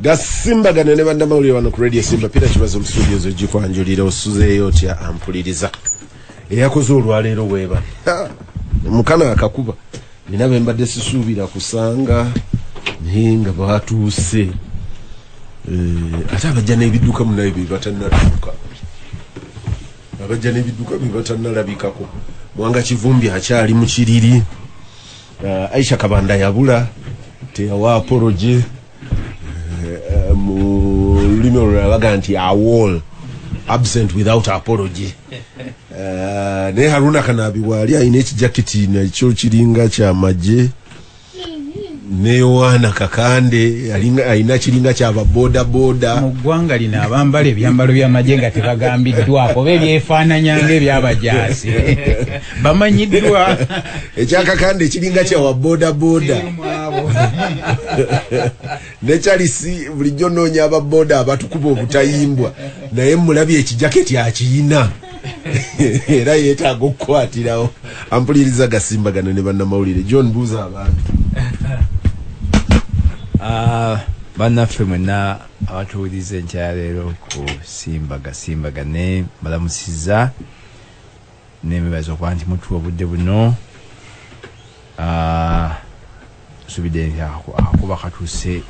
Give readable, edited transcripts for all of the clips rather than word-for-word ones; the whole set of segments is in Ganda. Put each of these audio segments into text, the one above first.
Gasimbagane ne bannamawulire wano ku Radio Simba. Peter Kibazo mu studios ogikwanjulira. Osuzeeyo otya ampuliriza? Eyakoze olwaleero weeba mukana akakuba nina be mbadde sisuubira kusanga, naye nga batuuse. Ate abajja n'ebidduka munaye be batannatuuka, abajja n'ebidduka be batannalabikako. Mwanga Kivumbi akyali mu kiriri. Aisha Kabanda yabula, teyawa apology. Mu lulimi olulala baga nti AWOL, absent without apology. Naye Haruna Kanabi waali alina ekijakiti nakyo kiringa kyamagye, ne Yohana Kakande alina kiringa kyaba boda boda. Mu ggwanga lino abambala ebyambalo by'amagye nga tebagambiddwako oba ebyefaananya ng'ebyabajaasi bamanyiddwa. Ekya Kakande kiringa kyawa boda boda, ne Charles bulijjo noonya ababoda abatukuba obutayimbwa, naye mulabye ekijaketi akiyina era yeetaaga okukwatirawo. Ampuliriza, gasimbagana ne bannamawulire. John, buuza abantu. Bannaffe mwenna abatuwuliriza enkya leero ku Simba Gasimbagane, balamusiza nembebaza okuba nti mutuwa obudde buno. Nsubidde nti akakuba katuuse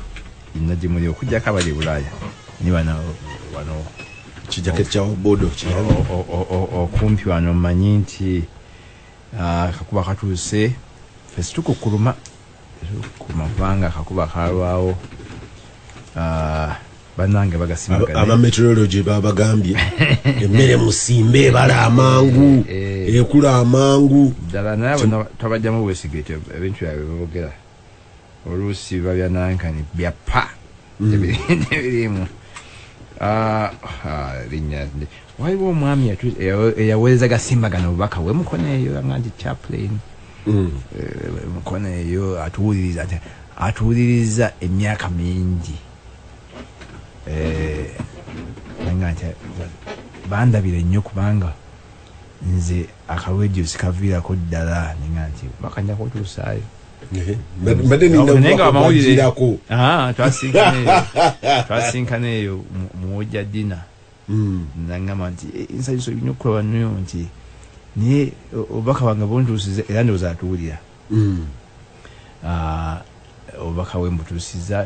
yenna gye muli, okuggyako abali e Bulaaya ni bano wano. Kijaketi kyawa boda. Okumpi wano mmanyi nti akakuba katuuse. Ffe situkukuluma kubanga akakuba kalwawo. Bannange bagasimbagane. Aba meteorology babagambye emmere musimbe ebala amangu, ekula amangu. Ddala, naye abo twabajjamu obwesige nti ebintu byabwe bebogera oluusi biba byanankani byapa tebiriimu. Linnya waliwo omwami eyaweereza Gasimbagana obubaka bwe Mukono eyo, nga nti chaplain. Mukono eyo atuwuliriza, ate atuwuliriza emyaka mingi. Nga nti bandabira nnyo kubanga nze akalwedio sikaviirako ddala, nenga nti bakanja kutuusaayo. Mbadde nina Naye nga amawulire obubaka. Twasinkana eyo muwojja dina, nangamba nti, "Nsanyusa nnyo okukulaba nnyo," nti naye obubaka bwange buntuusiza, era ndowooza atuwulira. Obubaka bwe mbutuusiza,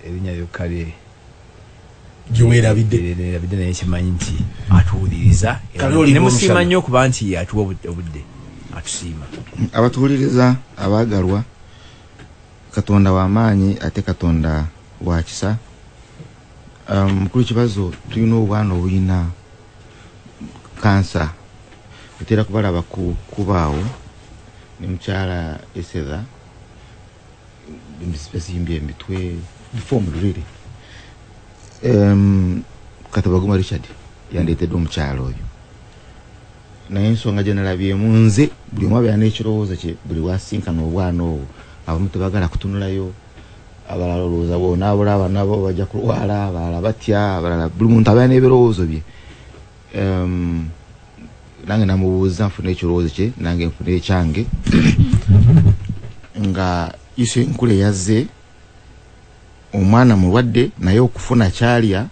erinnya lyokka lye gyeweerabidde. Nerabidde, naye kimanyi nti atuwuliriza. Kale oli Ne musiima bw'omusana. nnyo okuba nti atuwa obudde, atusiima. Abatuwuliriza abaagalwa, Katonda w'amaanyi ate Katonda wa kisa. Mukulu Kibazo, tulina obwana obulina kansa, otera kubalaba ku kubaawo ne mukyala Esedha, basimbye emitwe before really. Katabaguma Richard yandeetedde omukyala oyo, naye ensonga gye nalabyemu nze, buli omu abeera n'ekirowoozo kye buli wasinkana obwana obwo. Abamu tebagala kutunulayo, abalala olowooza bwonaabulaba nabo bajja kulwala, abalala batya, abalala buli muntu abeera n'ebirowoozo bye. Nange namubuuza nfune ekirowoozo kye, nange nfune ekyange, nga iso enkula eyazze omwana mulwadde, naye okufuna kyalya,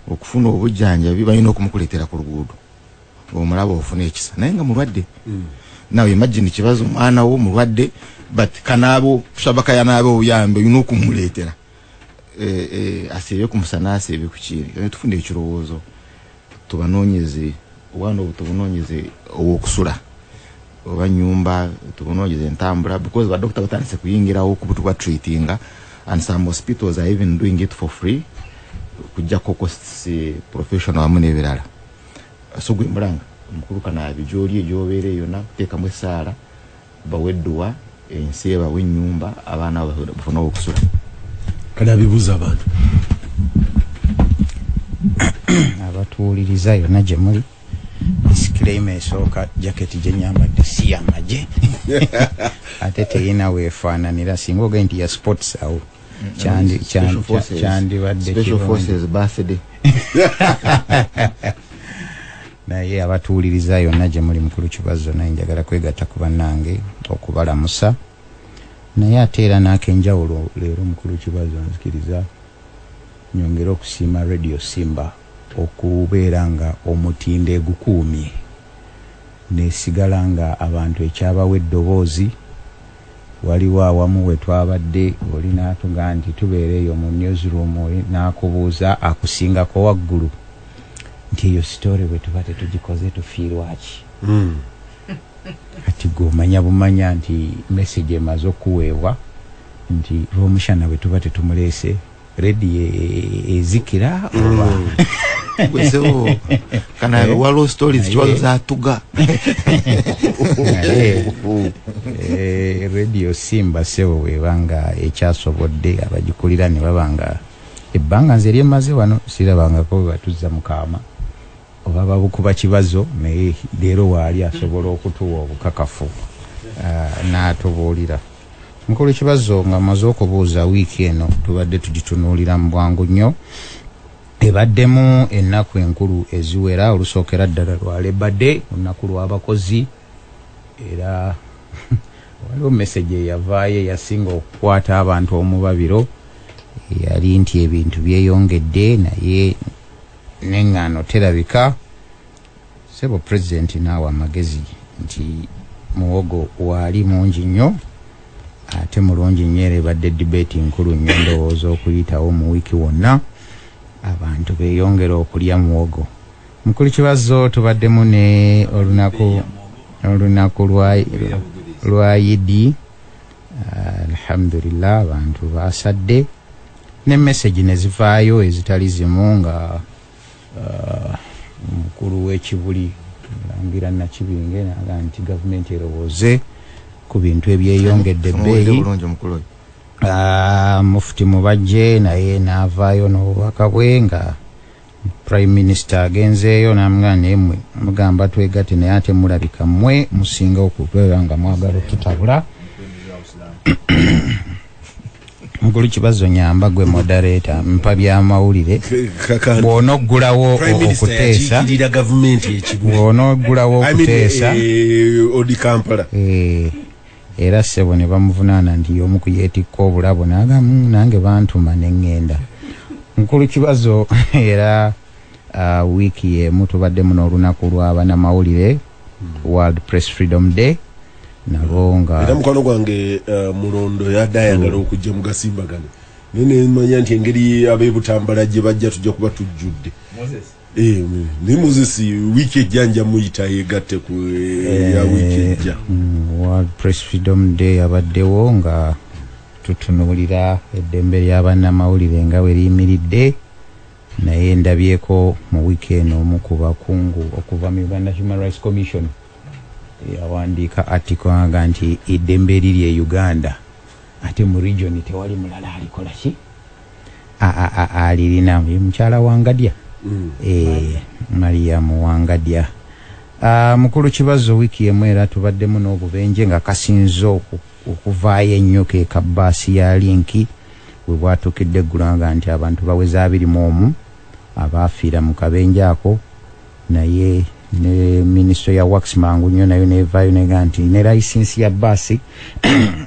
okufuna obujjanjabi, balina okumukuleetera ku luguudo. Omulaba ofuna ekisa, naye nga mulwadde. Nawe imagine kibazo, omwana wo mulwadde, but kanaabo kusaba kayanaabe obuyambi, olina okumuleetera. Asiibe ku musana, asiibe ku kiri. Tufuna ekirowoozo tubanoonyeze obwana obwo, tubunoonyeze owokusula oba nyumba, tubunoonyeze entambula, because badokita batandise kuyingirawo kubutuba treatinga, and some hospitals are even doing it for free kujjako costs, professional wamu n'ebirala. So gwe mulanga omukulu Kanaabi, gyoli egyobeera yonna, kuteekamu essaala, bawe edduwa, ensi ebawe ennyumba, abaana bafune owokusula. Kanabi, buuza abantu. Abatuwuliriza yonna gye muli, disclaimer esooka, jaketi gye nyambadde si yamagye ate teyina weefaananira. Singa ogaye nti ya sports awo kyandibadde Special kirungi. Forces birthday. Naye abatuwuliriza yonna gye muli, mukulu Kibazo, naye njagala kwegatta ku bannange okubalamusa, naye ate era n'akenjawulo leero, mukulu Kibazo, nzikiriza Nyongera okusiima Radio Simba okubeera nga omutindo egukuumye nesigala nga abantu ekyabawa eddoboozi. Waliwo awamu we twabadde oli n'atuga nti tubeera eyo mu newsroom, oli n'akubuuza akusingako waggulu nti eyo story bwe tuba tetugikoze tufiirwa ki? Kati gwe omanya bumanya nti message emaze okuweebwa nti Rwomushana bwe tuba tetumuleese rediyo ezikira oba gwesewo kana waliwo stories Kibazo zatuga. Naye Radio Simba sebo bwebanga ekyasobodde abagikulira ne baba nga ebbanga nze lyemaze wano sirabangako bwe batuzza mukaama oba babukuba Kibazo, naye leero waali asobola okutuwa obukakafu n'atubuulira. Mukulu Kibazo, nga maze okubuuza, wiiki eno tubadde tugitunuulira mu bwangu nnyo, ebaddemu ennaku enkulu eziwera. Olusookera ddala lwa Labour Day, olunaku lw'abakozi, era waliwo message eyavaayo eyasinga okukwata abantu omubabiro, yali nti ebintu byeyongedde naye neŋŋaano terabika. Sebo pulezidenti naawe amagezi nti muwogo waali mungi nnyo ate mulungi nnyo, era ebadde debate nkulu nnyo ndowooza okuyitawo mu wiiki wonna abantu beeyongera okulya muwogo. Mukulu Kibazo, tubaddemu ne olunaku lwa Yidi, alhamdulillah abantu basadde ne message ne zivaayo ezitali zimu nga omukulu w'ekibuli Mulangira Nakibinge naga nti gavumenti erowooze ku bintu ebyeyongedde Omuwulidde ebbeeyi. Bulungi omukulu oyo. Mufuti Mubajje naye n'avaayo n'obubaka bwe nga prime minister agenzeeyo n'amugamba, naye mmwe mugamba twegatte, naye ate mulabika mmwe musinga okubeera nga mwagala otutabula. Mukulu Kibazo, nyamba gwe moderator, mpa byamawulire. Bw'onoggulawo Prime Minister okuteesa yakiikirira gavumenti ekibuli. Bw'onoggulawo I mean, okuteesa odi Kampala. Era ssebo ne bamuvunaana nti y'omu ku yeetikka obulabo, naga nange bantuma ne ŋŋenda." Mukulu Kibazo, era wiiki emu tubaddemu n'olunaku lw'abanamawulire, World Press Freedom Day, nalwo nga Era mukwano gwange Mulondo yadde ayagala okujja mu gasimbagane, naye nemanya nti engeri ab'ebutambala gye bajja tujja kuba tujjudde. Naye Moses wiiki ejja nja muyita yegatte ku ya wiiki ejja. World Press Freedom Day yabaddewo nga tutunuulira eddembe ly'abannamawulire nga bwe liyimiridde. Naye ndabyeko mu wiiki eno omu ku bakungu okuva mu Uganda Human Rights Commission yawandiika article nga nti eddembe eriri e Uganda ate mu region tewali mulala alikola ki alirina. Ye mukyala Wangadya, Mariam Wangadya. Mukulu Kibazo, wiiki emu era tubaddemu n'obubenje nga kasinze okuvaayo ennyo ke ka bbaasi ya Link bwe bwatuukidde eggulanga nti abantu baweza 21 abaafiira mu kabenje ako. Naye ne minisitule ya works mangu nnyo nayo nevaayo nega nti ne layisinsi ya bbaasi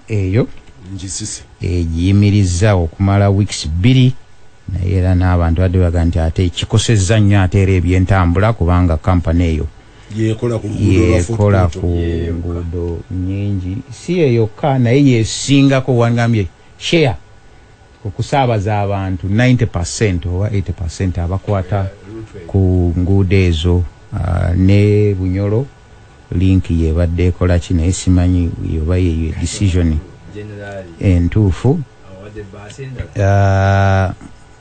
eyo Ngisise. Egiyimiriza okumala weeks 2. Naye era n'abantu badde baga nti ate kikosezza nnyo ate era ebyentambula kubanga kampani eyo Yekola ku luguudo lwa Fort yekola Portal. ku nguudo nyingi, si yeyokka naye yesingako wangambye share okusaabaza abantu 90% oba 80% abakwata ku nguudo ezo. Ne Bunyoro Link yebadde ekola ki, naye simanyi oba yeyo decision entuufu.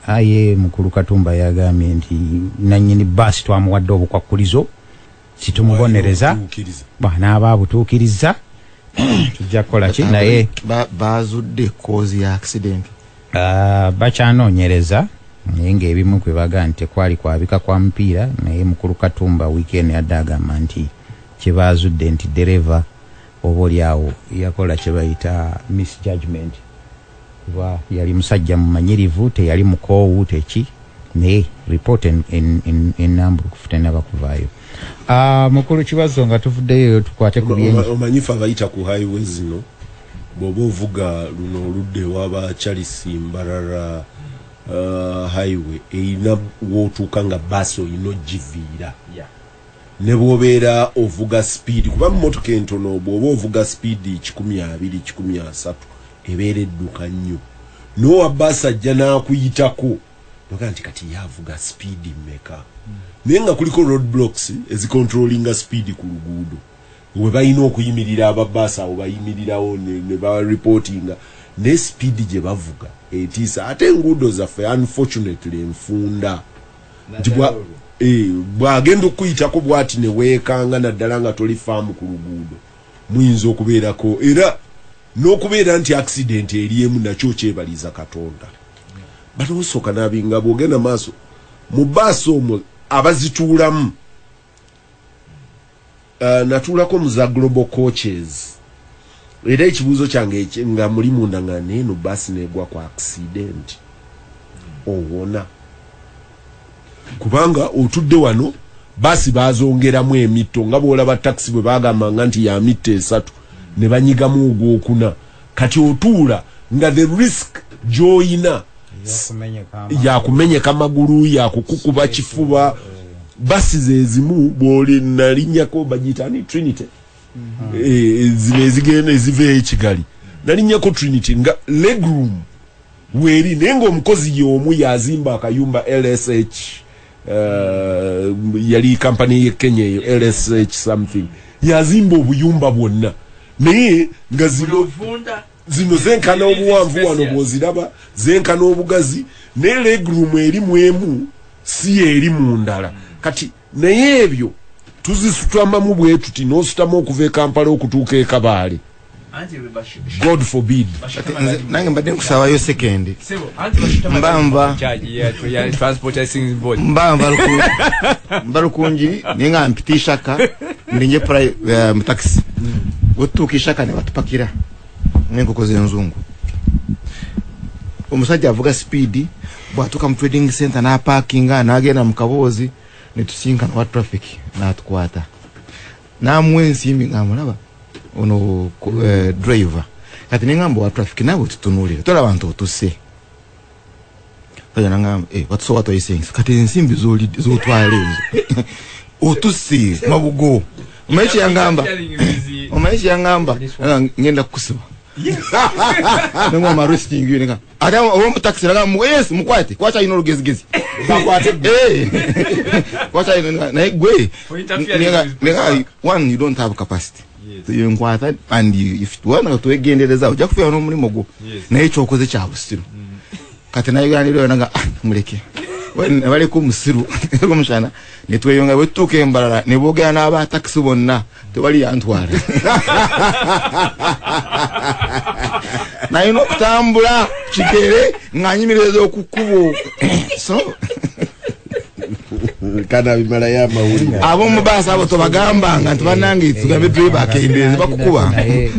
Aye mukulu Katumba yagambye nti nanyini baasi twamuwadde obukwakkulizo, situmubonereza. Okutuukiriza. Bw'anaaba abutuukiriza tujja kukola ki, naye Bazudde cause ya accident? Bakyanoonyereza, naye ng'ebimu kwe baga nti tekwali kwabika kwa mupiira. Naye mukulu Katumba wiikendi yadde agamba nti kyebazudde nti dereva oba oli awo yakola kye bayita misjudgment, kuba yali musajja mumanyirivu, teyali mukoowu teki, naye report ennambulukufu tenaba kuvaayo. Mukulu Kibazo, nga tuvuddeyo tukwate ku byenyi. Omanyi fe abayita ku highway zino, bw'oba ovuga luno oludda ewaba Charles Mbarara Highway erina wootuuka nga baasi olina ogiviira ne bw'obeera ovuga speed, kuba mu motoka entono bw'oba ovuga speed 120, 130 ebeera edduka nnyo, n'owa baasi ajja n'akuyitako noga nti kati yavuga speed mmeka, naye nga kuliko road blocks ezicontrollinga speed ku luguudo, we balina okuyimirira ababaasi awo bayimirirawo ne bareportinga, ne speed gye bavuga etiisa. Ate enguudo zaffe unfortunately enfunda nti bw'agenda okuyitako bw'ati ne weekanga, naddala nga toli faamu ku luguudo, muyinza okubeerako era n'okubeera nti accident eri emu nakyo kyebaliza Katonda. Bano osooka nabinga bw'ogenda maaso mu baasi omwo abazituulamu, natuulako mu za Global Coaches, era ekibuuzo kyange nga muli munda nga neeno baasi negwa ku accident owona, kubanga otudde wano baasi bazongeramu emitto nga bwolaba takisi bwe bagambanga nti ya mitto 3 ne banyigamu ogwokuna, kati otuula nga the risk gy'oyina yakumenyeka magulu, yakukukuba kifuba. Basi zezimu bwoli nalinnyako bagiyita ni Trinity, zino ezigenda eziva e Kigali, nalinnyako Trinity nga legroom weeri, naye ng'omukozi y'omu yazimba akayumba LSH, yali kampani ye Kenya eyo LSH something, yazimba obuyumba bwonna, naye nga zino zenkana obuwanvu wano bw'oziraba zenkana obugazi, naye legroom eri mu emu si eri mu ndala. Kati naye ebyo tuzisutamamu bwe tuti, n'osutama okuva e Kampala okutuuka e Kabaale, God forbid. Nange mbadde nkusabayo sekendi. Mba mba Lukungi, naye nga mpita Ishaka, ndinje mu takisi, wetutuuka Ishaka ne batupakira n'enkoko z'enzungu. Omusajja avuga speed, bwatuuka mu trading center n'aparkinga n'agenda mu kaboozi, netusinkana wa traffic n'atukwata n'amuwa ensimbi ng'amulaba ono driver. Kati nengamba wa traffic, nawe tutunuulire tolaba nti otuse. Nagamba, so what are you saying? Kati ensimbi z'otwala ezo otuse mabugo. Omanyi kyeyangamba? Omanyi kyeyangamba? Ngenda kukusiba. Nengamba, I'm arresting you. Nenga ate ow'omu taxi nagamba, yes, mukwate kwaki alina olugezigezi. Bakwate. Kwaki alina naye gwe nenga, one, you don't have capacity nkwata, and if wana twegendereza ojja kufiira n'omulimu gwo, naye kyokoze kya busiru. Kati nayoganira naga, ah, muleke baleka omusiru omushana netweyonga. Bwetutuuka embalala ne boogera n'abatakisi bonna, tewali yantwala, nalina okutambula kigere nga nyimiriza okukubo. So kana bimalayo amawulire. Ab'omubaasi abo tobagambanga nti bannange tugambe driver akendeeze, bakukuba. Naye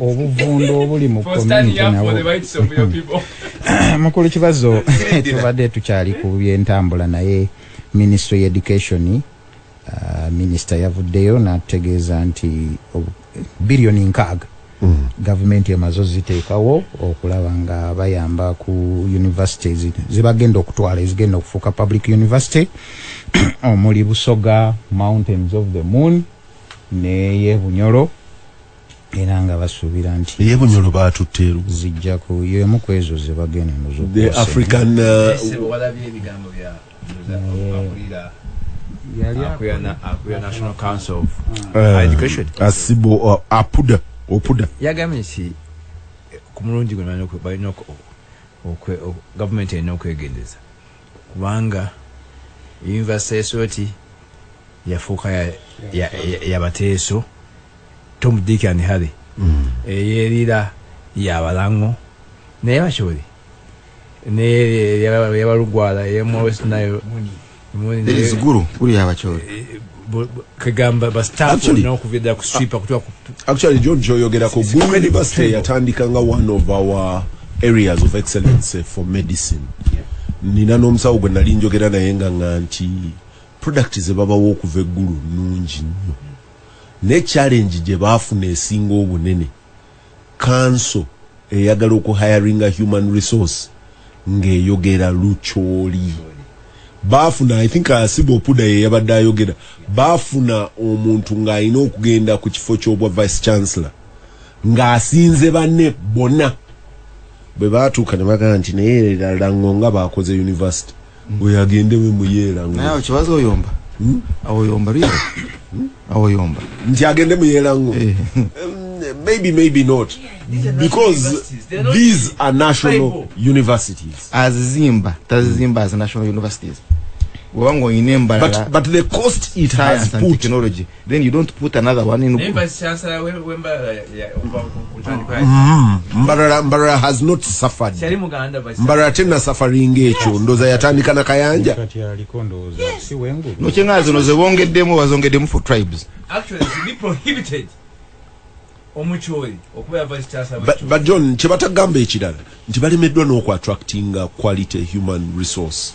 obuvundo obuli mu community nabo. Mukulu Kibazo, tubadde tukyali ku byentambula, naye ministry education, minisita yavuddeyo n'ategeeza nti biliyoni 60 gavumenti emaze oziteekawo okulaba nga bayamba ku universities zibagenda okutwala ezigenda okufuuka public university, omuli Busoga, Mountains of the Moon neye Bunyoro, era nga basuubira nti Eyebunyolo batutte. Zijja ku yemu ku ezo zebagenda. The African Walabye ebigambo bya akulira akulira National Council of Education? Asibo Apuda Opuda. Yagambye nti ku mulundi guno balina gavumenti erina okwegendeza, kubanga university Soroti yafuuka yabateeso, Tom, Dick and Harry, eyerira yabalango naye bakyoli yabalugwala eyemu nayo. Gulu gulu yabakyoli. Kegamba ba staff n'okuva ddala ku sweeper kutuuka ku Actually, John, kyoyogerako, Gulu University yatandika nga one of our areas of excellence for medicine. Nina n'omusawo gwe nali njogera naye nga nti product ze babawo okuva eggulu nnungi nnyo, ne challenge gye baafuna esinga obunene, kanso eyagala okuhiringa human resource. ng'eyogera Lucholi. Baafuna, I think Asibo Opuda ye yabadde ayogera, baafuna omuntu ng'alina okugenda ku kifo ky'obwa vice chancellor ng'asinze banne bonna. Bwe baatuuka ne bagamba nti naye Lango nga baakoze university, oyo agende we muyeerango. Naye awo Kibazo oyomba, awo oyomba luyera, awo oyomba nti agende muyeerango. Maybe, maybe not, because these are national universities. Azizimba tazizimba as national universities. Bw'oba oyina embalala, But the cost it has science and put technology, then you don't put another one in. Naye vice chancellor w'Embalala okuva ku ntandikwa Mbarara has not suffered. Kyali Muganda vice Mbarara tenna suffering ekyo, ndowooza yatandika na Kayanja. Kati aliko ndowooza si wengulu. No, kyenga zino zebongeddemu, bazongeddemu for tribes. Actually, it should be prohibited Omucholi okubeera vice chancellor. But John, kye batagamba ekirala nti balemeddwa n'okuattractinga quality human resource.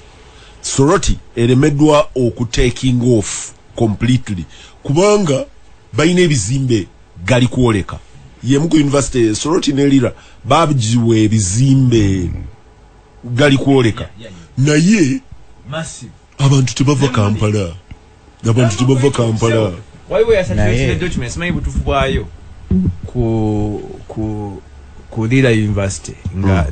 Soroti eremeddwa okutaking off completely kubanga balina ebizimbe gali kwoleka. Yemu ku university Soroti ne Lira bagiwa ebizimbe gali kwoleka, naye massive abantu tebava Kampala, abantu tebava Kampala. Waliwo yasatulated documents, simanyi butuufu bwayo, ku Lira University nga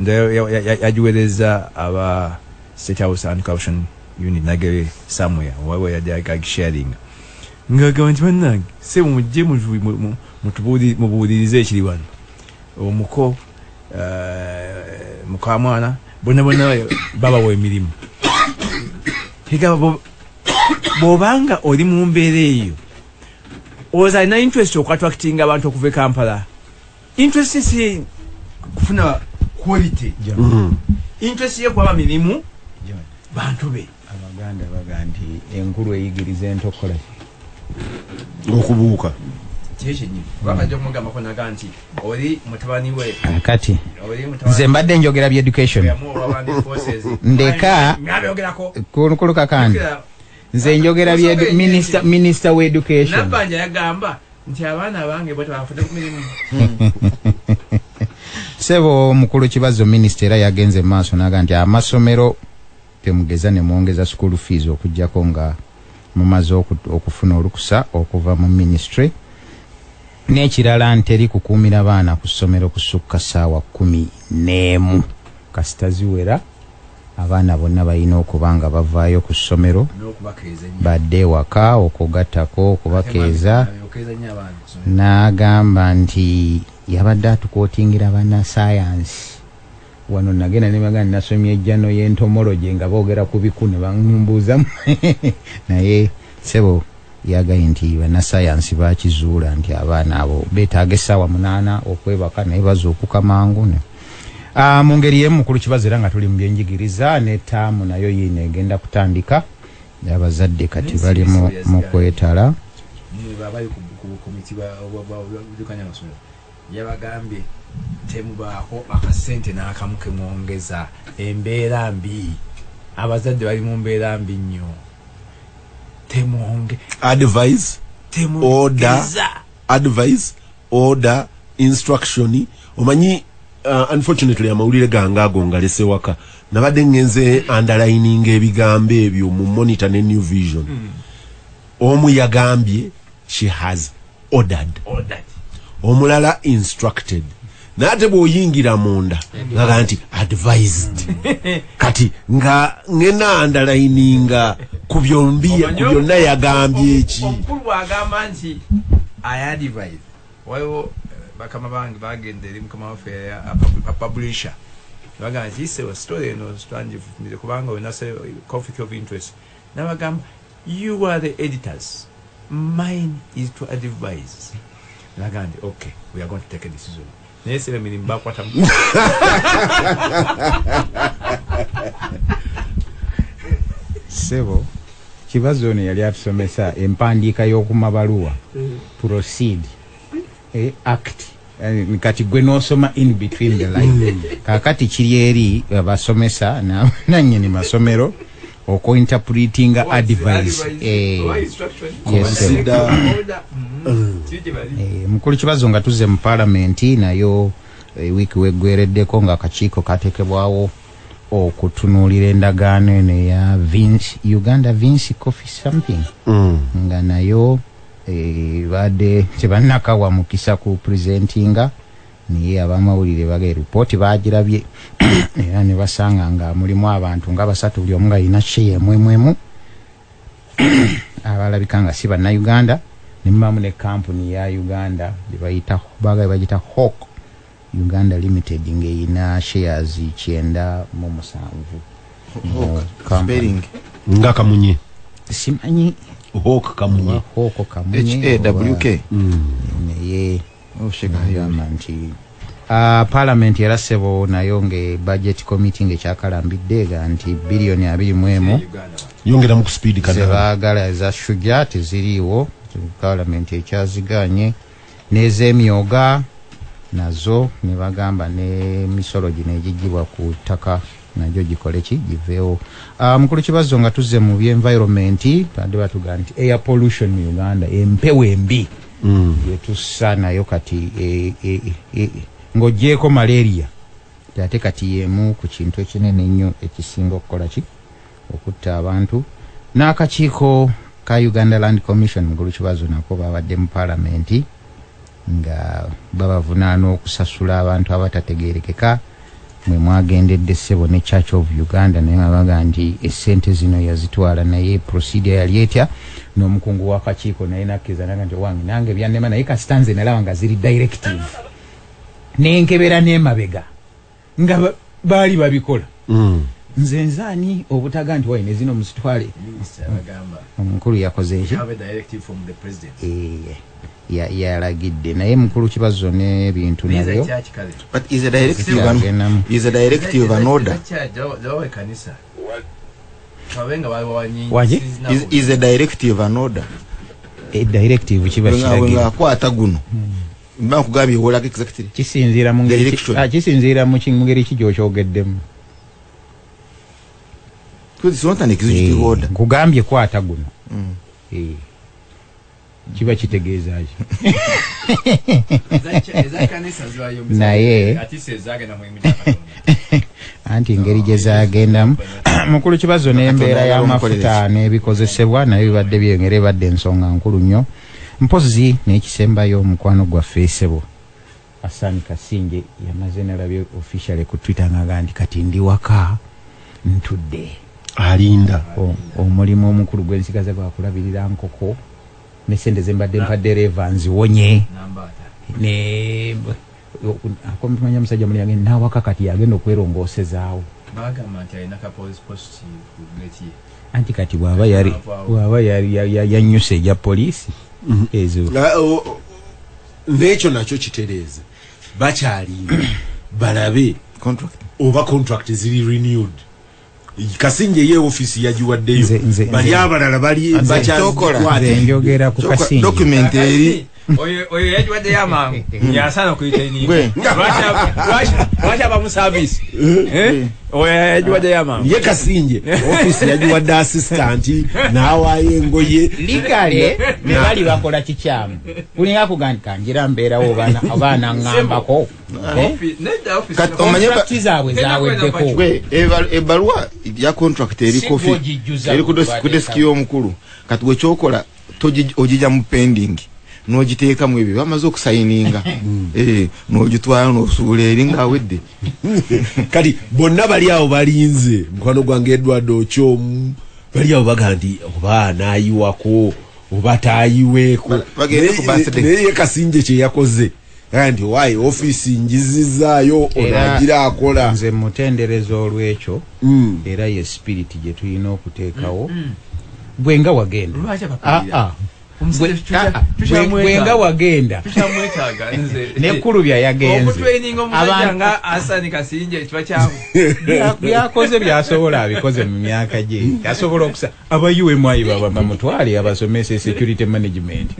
yagiweereza aba State House Anti-Corruption Unit nagere somewhere, waliwo yali sharing ng'agamba nti bannange sebo mujje mubuulirize ekiri wano, omuko mukamwana bonna bonna babawa emirimu. Egamba bw'obanga oli mu mbeera eyo, olowooza alina interest okuattractinga abantu okuva e Kampala? Interest si kufuna quality, interest ye kuba mirimu bantu be. Abaganda baga nti enkulu eyigiriza ento okukola ki? Okubuuka. Kye kyennyini, kubanga nja kumugambako naga nti oli mutabani we. Kati oli mutabani nze mbadde njogera bya education. Yamuwa abandi forces. Ndeka. Ngabyogerako. Kulukulu kakandi, nze njogera bya minister wa education. Nabbanja yagamba nti abaana bange bo tebafudde ku mirimu. Sebo mukulu Kibazo, minisita era yagenze mu maaso n'aga nti amasomero temugeza ne mwongeza school fees okuggyako nga mumaze okufuna olukusa okuva mu ministry. N'ekirala nteri kukuumira baana ku ssomero kusukka ssaawa 11, kasita ziwera abaana bonna balina okuba nga bavaayo ku ssomero n'okubakeeza ennyo. Badde ewaka, okugattako okubakeeza. Okeeza nnyo abaana ku ssomero. N'agamba nti yabadde atukootingira bannasayansi wano, nagenda ne bagamba nasomye ejjano y'entomology nga boogera ku biku ne bambuuza, naye ssebo yagaye nti bannasayansi bakizuula nti abaana abo beetaaga essaawa 8 okwebaka, naye bazuukuka mangu ne mu ngeri y'emu mukulu Kibazo, era nga tuli mu byenjigiriza, ne taamu nayo yiino egenda kutandika, abazadde kati bali mu kwetala. Abali ku komiti baddukanya amasomero yabagambye temubaako akasente n'akamu kemwongeza, embeera mbi, abazadde bali mu mbeera mbi nnyo, temwonge Advice, order, temwongeza. Advice, order, instruction. Omanyi, unfortunately amawulire gange ago ngalese waka, nabadde ngenze underlining ebigambo ebyo mu Monitor ne New Vision. Omu yagambye she has ordered, ordered, omulala instructed, naate bw'oyingira munda ngaga nti advised. Kati nga ngena underlininga ku byombi, ku byonna yagambye eki. Omukulu bw'agamba nti I advise, waliwo bakama bange bagenda eri mukama waffe apublisher, bagamba nti ise story eno twangifumize kubanga olina conflict of interest, nabagamba you are the editors, mine is to advise. Nagamba nti okay, we are going to take a decision, naye sebe emirimu bakwatamu. Ssebo Kibazo ono yali atusomesa empandiika y'okumabaluwa, proceed, act. Kati gwe n'osoma in between the line. Kakati kiri eri abasomesa nannyini masomero okuinterpretinga advice. Yes, sir. Consider. Mukulu Kibazo, nga tuzze mu paalamenti nayo, wiiki weggwereddeko nga akakiiko kateekebwawo okutunuulira endagaano eno eya Vinci, Uganda Vinci Coffee something, nga nayo badde tebannakawa mukisa ku presentinga, naye abamawulire baga ripooti bagirabye era ne basanga nga mulimu abantu nga basatu, buli omu nga alina share emu abalabika nga si bannayuganda, ne mubamu ne kampuni ya Uganda gye bayita bagita Hawk Uganda Limited ng'erina shares 97. Spelling nga Kamunye, simanyi Hawk Kamunye, Hawk Kamunye H A W K. Naye Oh, gamba nti parliament era ssebo nayo nge budget committee ng'ekyakalambidde ega nti biliyoni 21 yongera mu speed kana zebaagala eza Shuja teziriiwo, parliament ekyaziganye, n'ez'emyoga nazo ne bagamba n'emisolo gino egigibwa ku ttaka nagyo gikole ki, giveewo. Mukulu Kibazo, nga tuzze mu by'environment, badde batugamba nti air pollution mu Uganda, empewo embi yetussa nayo kati ng'oggyeeko malaria, ate kati yemu ku kintu ekinene ennyo ekisinga okukola ki, okutta abantu. N'akakiiko ka Uganda Land Commission, mukulu Kibazo, nako babadde mu palamenti nga babavunaana okusasula abantu abatategerekeka. Mwe mwagendedde ssebo ne Church of Uganda, naye nga baga nti essente zino yazitwala, naye procedure yali etya? N'omukungu w'akakiiko naye nakkiriza naga nti owange nange byannema, naye kasita nze nalaba nga ziri directive nenkebera n'emabega nga baali babikola. Nze nzaani obutaga nti waine zino muzitwale? Omukulu yakoze eki, yalagidde, naye mukulu Kibazo n'ebintu nabyo But is a directive an, is a directive an order? Waje? Is a directive an order? A directive kiba kiragiro. Akwata guno mba nkugambye wolako exactly. Kisinziira mu ngeri Direction. Kisinziira mu ngeri ki gy'okyogeddemu. Because it's not an executive order. Nkugambye kwata guno. Kiba kitegeeza ki? Naye anti engeri gye zagendamu, mukulu Kibazo, n'embeera y'amafuta n'ebikozesebwa nayo bibadde byengera, ebadde ensonga nkulu nnyo. Mpozi n'ekisembayo, omukwano gwaffe esebo Hassan Kasinje yamaze nalabye officially ku Twitter ng'aga nti kati ndi waka ntudde alinda. Omulimu omukulu gwensigaza gwakulabirira nkoko ne sente zembadde mpa dereva nziwonye ne akomanya musajja muli agenda nawaka kati yagenda okwerongosezaawo. Bagamba nti alina ka positive ku gate ye. Anti kati bw'aba yali yanyuse ejja poliisi ezo. N'ekyo nakyo kitereeze, bakyalinda balabe Contract. oba contract ziri renewed. Kasinje ye office yagiwaddeyo, bali abalala bali Kyokola. Nze njogera ku Kasinje. Document eri Oyo yagiwaddeyo amangu yasaana okuyita. Gwe. Lwaki aba mu service? Oyo yagiwaddeyo amangu. Ye Kasinje office yagiwadde assistant n'awaayo engoye. Legally ne bali bakola kikyamu, kulinga kuga nti kangira mbeerawo obaana ŋŋambako. Nedda, office Kati omanye Contract zaabwe zaweddeko. Gwe ebbaluwa ya contract eri Si kofi gw'ogijjuza eri ku bwe desk y'omukulu. Kati gwe kyokola ogijja mu pending n'ogiteekamu ebyo bamaze okusayininga, n'ogitwala n'osuula eri ng'awedde. Kati bonna bali awo balinze mukwano gwange Edward Okyomu, bali awo baga nti oba anaayiwako oba taayiweeko. Bagende ku birthday. Naye ye Kasinje kye yakoze aga nti waayi ofiisi njizizaayo, Era onagira akola. Nze mutendereza olwekyo, era ye spirit gye tulina okuteekawo. Bwe nga wagenda Lwaki abapirira? Ah, ah. Omusajja Ah, ah. tukyamwetaaga. Bwe nga wagenda Tukyamwetaaga nze. Nekulubya yagenze. Okutraininga omusajja nga Hassan Kasinje kiba kyamu. Byakoze byasobola abikoze mu myaka gye, asobola okusa aba UMI baba bamutwale abasomese security management.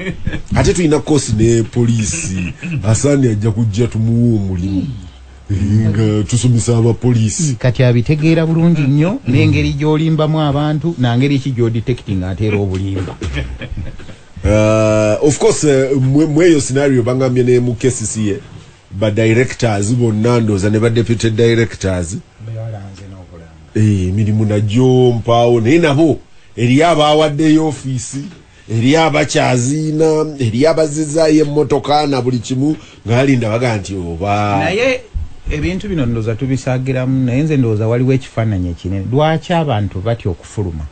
Ate tulina kosi ne poliisi, Asani ajja kujja tumuwe omulimu nga tusomesa abapoliisi. Kati abitegeera bulungi nnyo n'engeri gy'olimbamu abantu nangeri ki gy'odetecting ate era obulimba. Of course, mweyo scenario bangambye ne mu KCCA ba directors bonna ndooza ne ba deputy directors. Bewalanze n'okulaba. Emirimu nagyo mpaawo, naye nabo eriyo abawaddeyo ofiisi, eriyo abakyaziina, eriyo abazizaayo emmotoka na buli kimu, ng'alinda baga nti oba. Naye ebintu bino ndowooza tubisagiramu, naye nze ndowooza waliwo ekifaananyi ekinene. Lwaki abantu batya okufuluma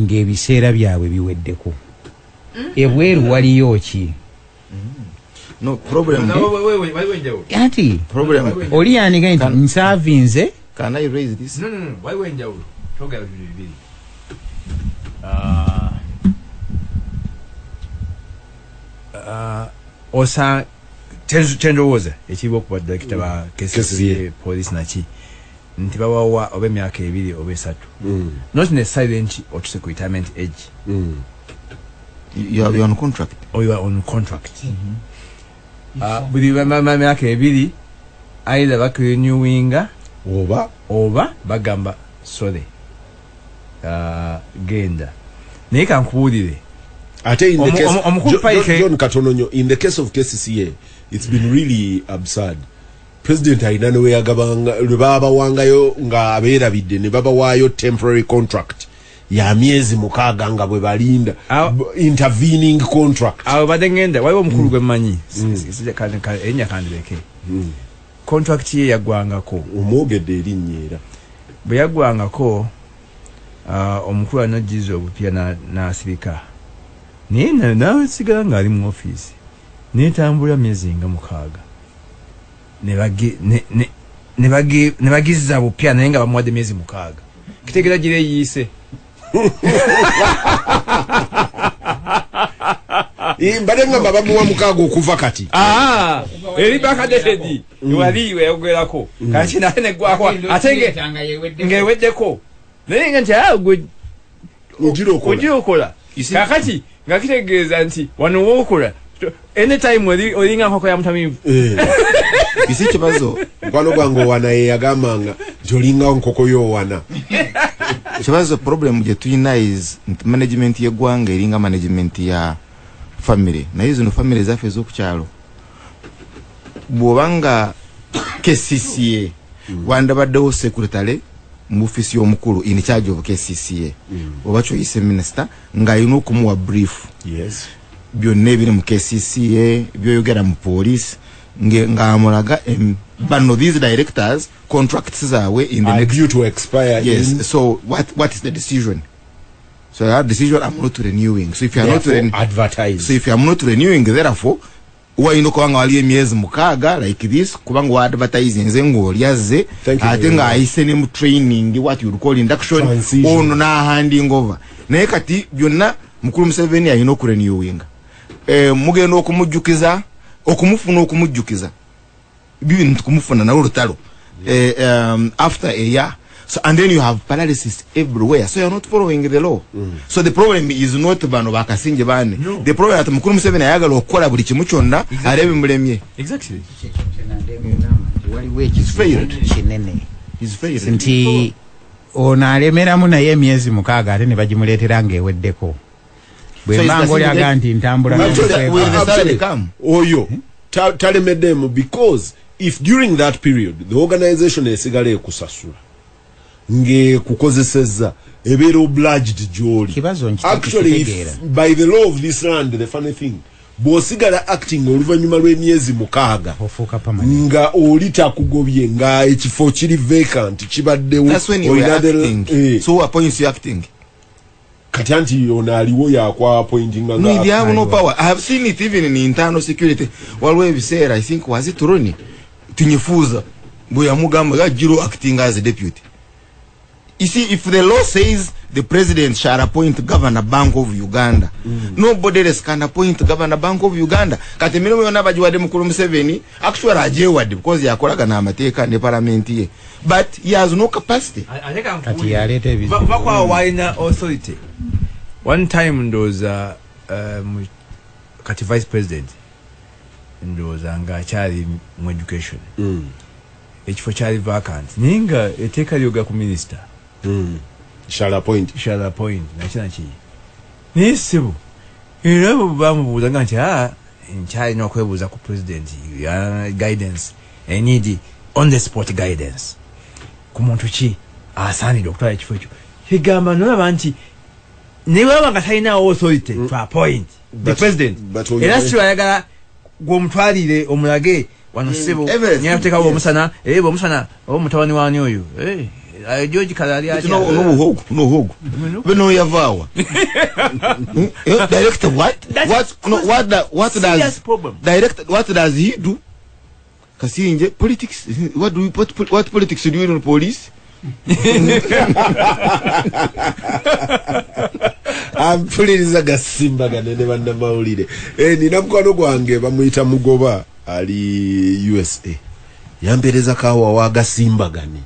ng'ebiseera byabwe biweddeko? Ebweru waliyo ki? No problem. Anti problem oli yaniga nti nsavinze. Can I raise this? No. Waliwo enjawulo. Twogera bintu bibiri. Osa kyendowooza ekiriwo okuba director ba KCCA, police naki, nti bawawa oba emyaka 2 oba 3, not necessarily nti otuse ku retirement age. You are on contract. Or you are on contract. Buli myaka 2 either bakurenewinga oba bagamba sorry, genda. Naye kankubuulire. Ate in the case John Katononyo, in the case of KCCA, it's been really absurd. President alina ne weyagabanga lwe babawangayo nga abeerabidde ne babawaayo temporary contract ya myezi 6 nga bwe balinda intervening contract. Awo badde ngenda waliwo omukulu gwe mmanyi, erinnya kandireke. Contract ye yaggwangako. Omwogedde erinnya era. Bwe yaggwangako, omukulu anajjiza obupya n'asirika. Naye nasigala ng'ali mu ofiisi netambula myezi nga 6 ne bagizza bupya, naye nga bamuwadde myezi 6. Kitegeera gira eyiise. Mbadde ngamba bamuwa 6 okuva kati. Eri bakadetedi wali weyogerako kati naye neggwako ate ng'eweddeko, naye nga nti gwe ogira okola kakati nga kitegeeza nti wano wookola anytime olinga nkoko ya mutamivu. Isi kibazo mukwano gwange owana ye yagambanga nti olinga nkoko y'owana. Kibazo problem gye tulina is nti management y'eggwanga eringa management ya family, naye zino family zaffe ez'oku kyalo, bw'obanga KCCA wandabaddewo secretary mu ofiisi y'omukulu in charge of KCCA, oba kyoyise minister, ng'alina okumuwa brief. Yes. Byonna ebiri mu KCCA byoyogera mu police, ng'amulaga bano these directors contracts zaabwe in the are next due to expire. Yes. So what is the decision? So that decision, I'm not renewing. So if you are not advertise. So if you are not renewing, therefore walina okuba nga waliyo emyezi 6 like this, kubanga wa advertising nze ng'olyaze ate ng'ayise ne mu training, what you would call induction, ono n'ahanding over. Naye kati byonna mukulu Museveni alina okurenewinga. Mugenda okumujjukiza, okumufuna, okumujjukiza bibintu kumufuna nawe olutalo after a year. So, and then you have paralysis everywhere. So you are not following the law. So the problem is not bano bakasinje bane. No. The problem that mukulu Museveni ayagala okukola buli kimu kyonna arebe mulemye. Exactly. Waliwo ekizibu kinene He's failed. nti ono alemeramu naye emyezi 6 ate ne bagimuleetera ng'eweddeko. Bwe mba ng'oli aga nti ntambula Will the salary come? Oyo talemeddemu, because if during that period the organization esigala ekusasula ng'ekukozesezza, ebeera obliged gy'oli. Kibazo Actually, if, by the law of this land, the funny thing, bw'osigala acting oluvannyuma lw'emyezi 6 ofuuka permanent. Nga oli takugobye, nga ekifo kiri vacant kibaddewo, That's when you were olina acting. So who appoints you acting? Kati anti ono aliwo yakwa appointinga. No, they have no power. I have seen it even in internal security. Waliwo ebiseera, I think was it Ronnie Tinyefuza bwe yamugamba Giro acting as a deputy. You see, if the law says the president shall appoint governor Bank of Uganda, nobody else can appoint governor Bank of Uganda. Kati emirimu yonna bagiwadde mukulu Museveni, actually ajewadde because yakolagana amateeka ne parliament ye. But he has no capacity. Kati yaleeta ebizibu. Bakwawo walina authority. One time ndowooza kati vice president ndowooza ng'akyali mu education, ekifo kyali vacant, naye nga etteeka lyoga ku minister Shall appoint. Shall appoint naki naki, naye ssebo era bwe bamubuuza nga nti nkyalina okwebuuza ku president, guidance, I need on the spot guidance. ku muntu ki asaanidde okutwala ekifo ekyo. Kigamba nolaba nti ne bwaba nga talinawo authority to appoint the president, era si ayagala gw'omutwalire omulage wano ssebo nyateekawo omusana, omusana oba mutabani wani oyo George Kalali atya no beno yavawa. Director, what what does director, what does he do? Kasinje politics, what do we put, what politics do you in police? Ampuliriza gasimba ganene bannamawulire. Nina mukwano gwange bamuyita Mugoba ali USA, yampereza kawa wa gasimbagane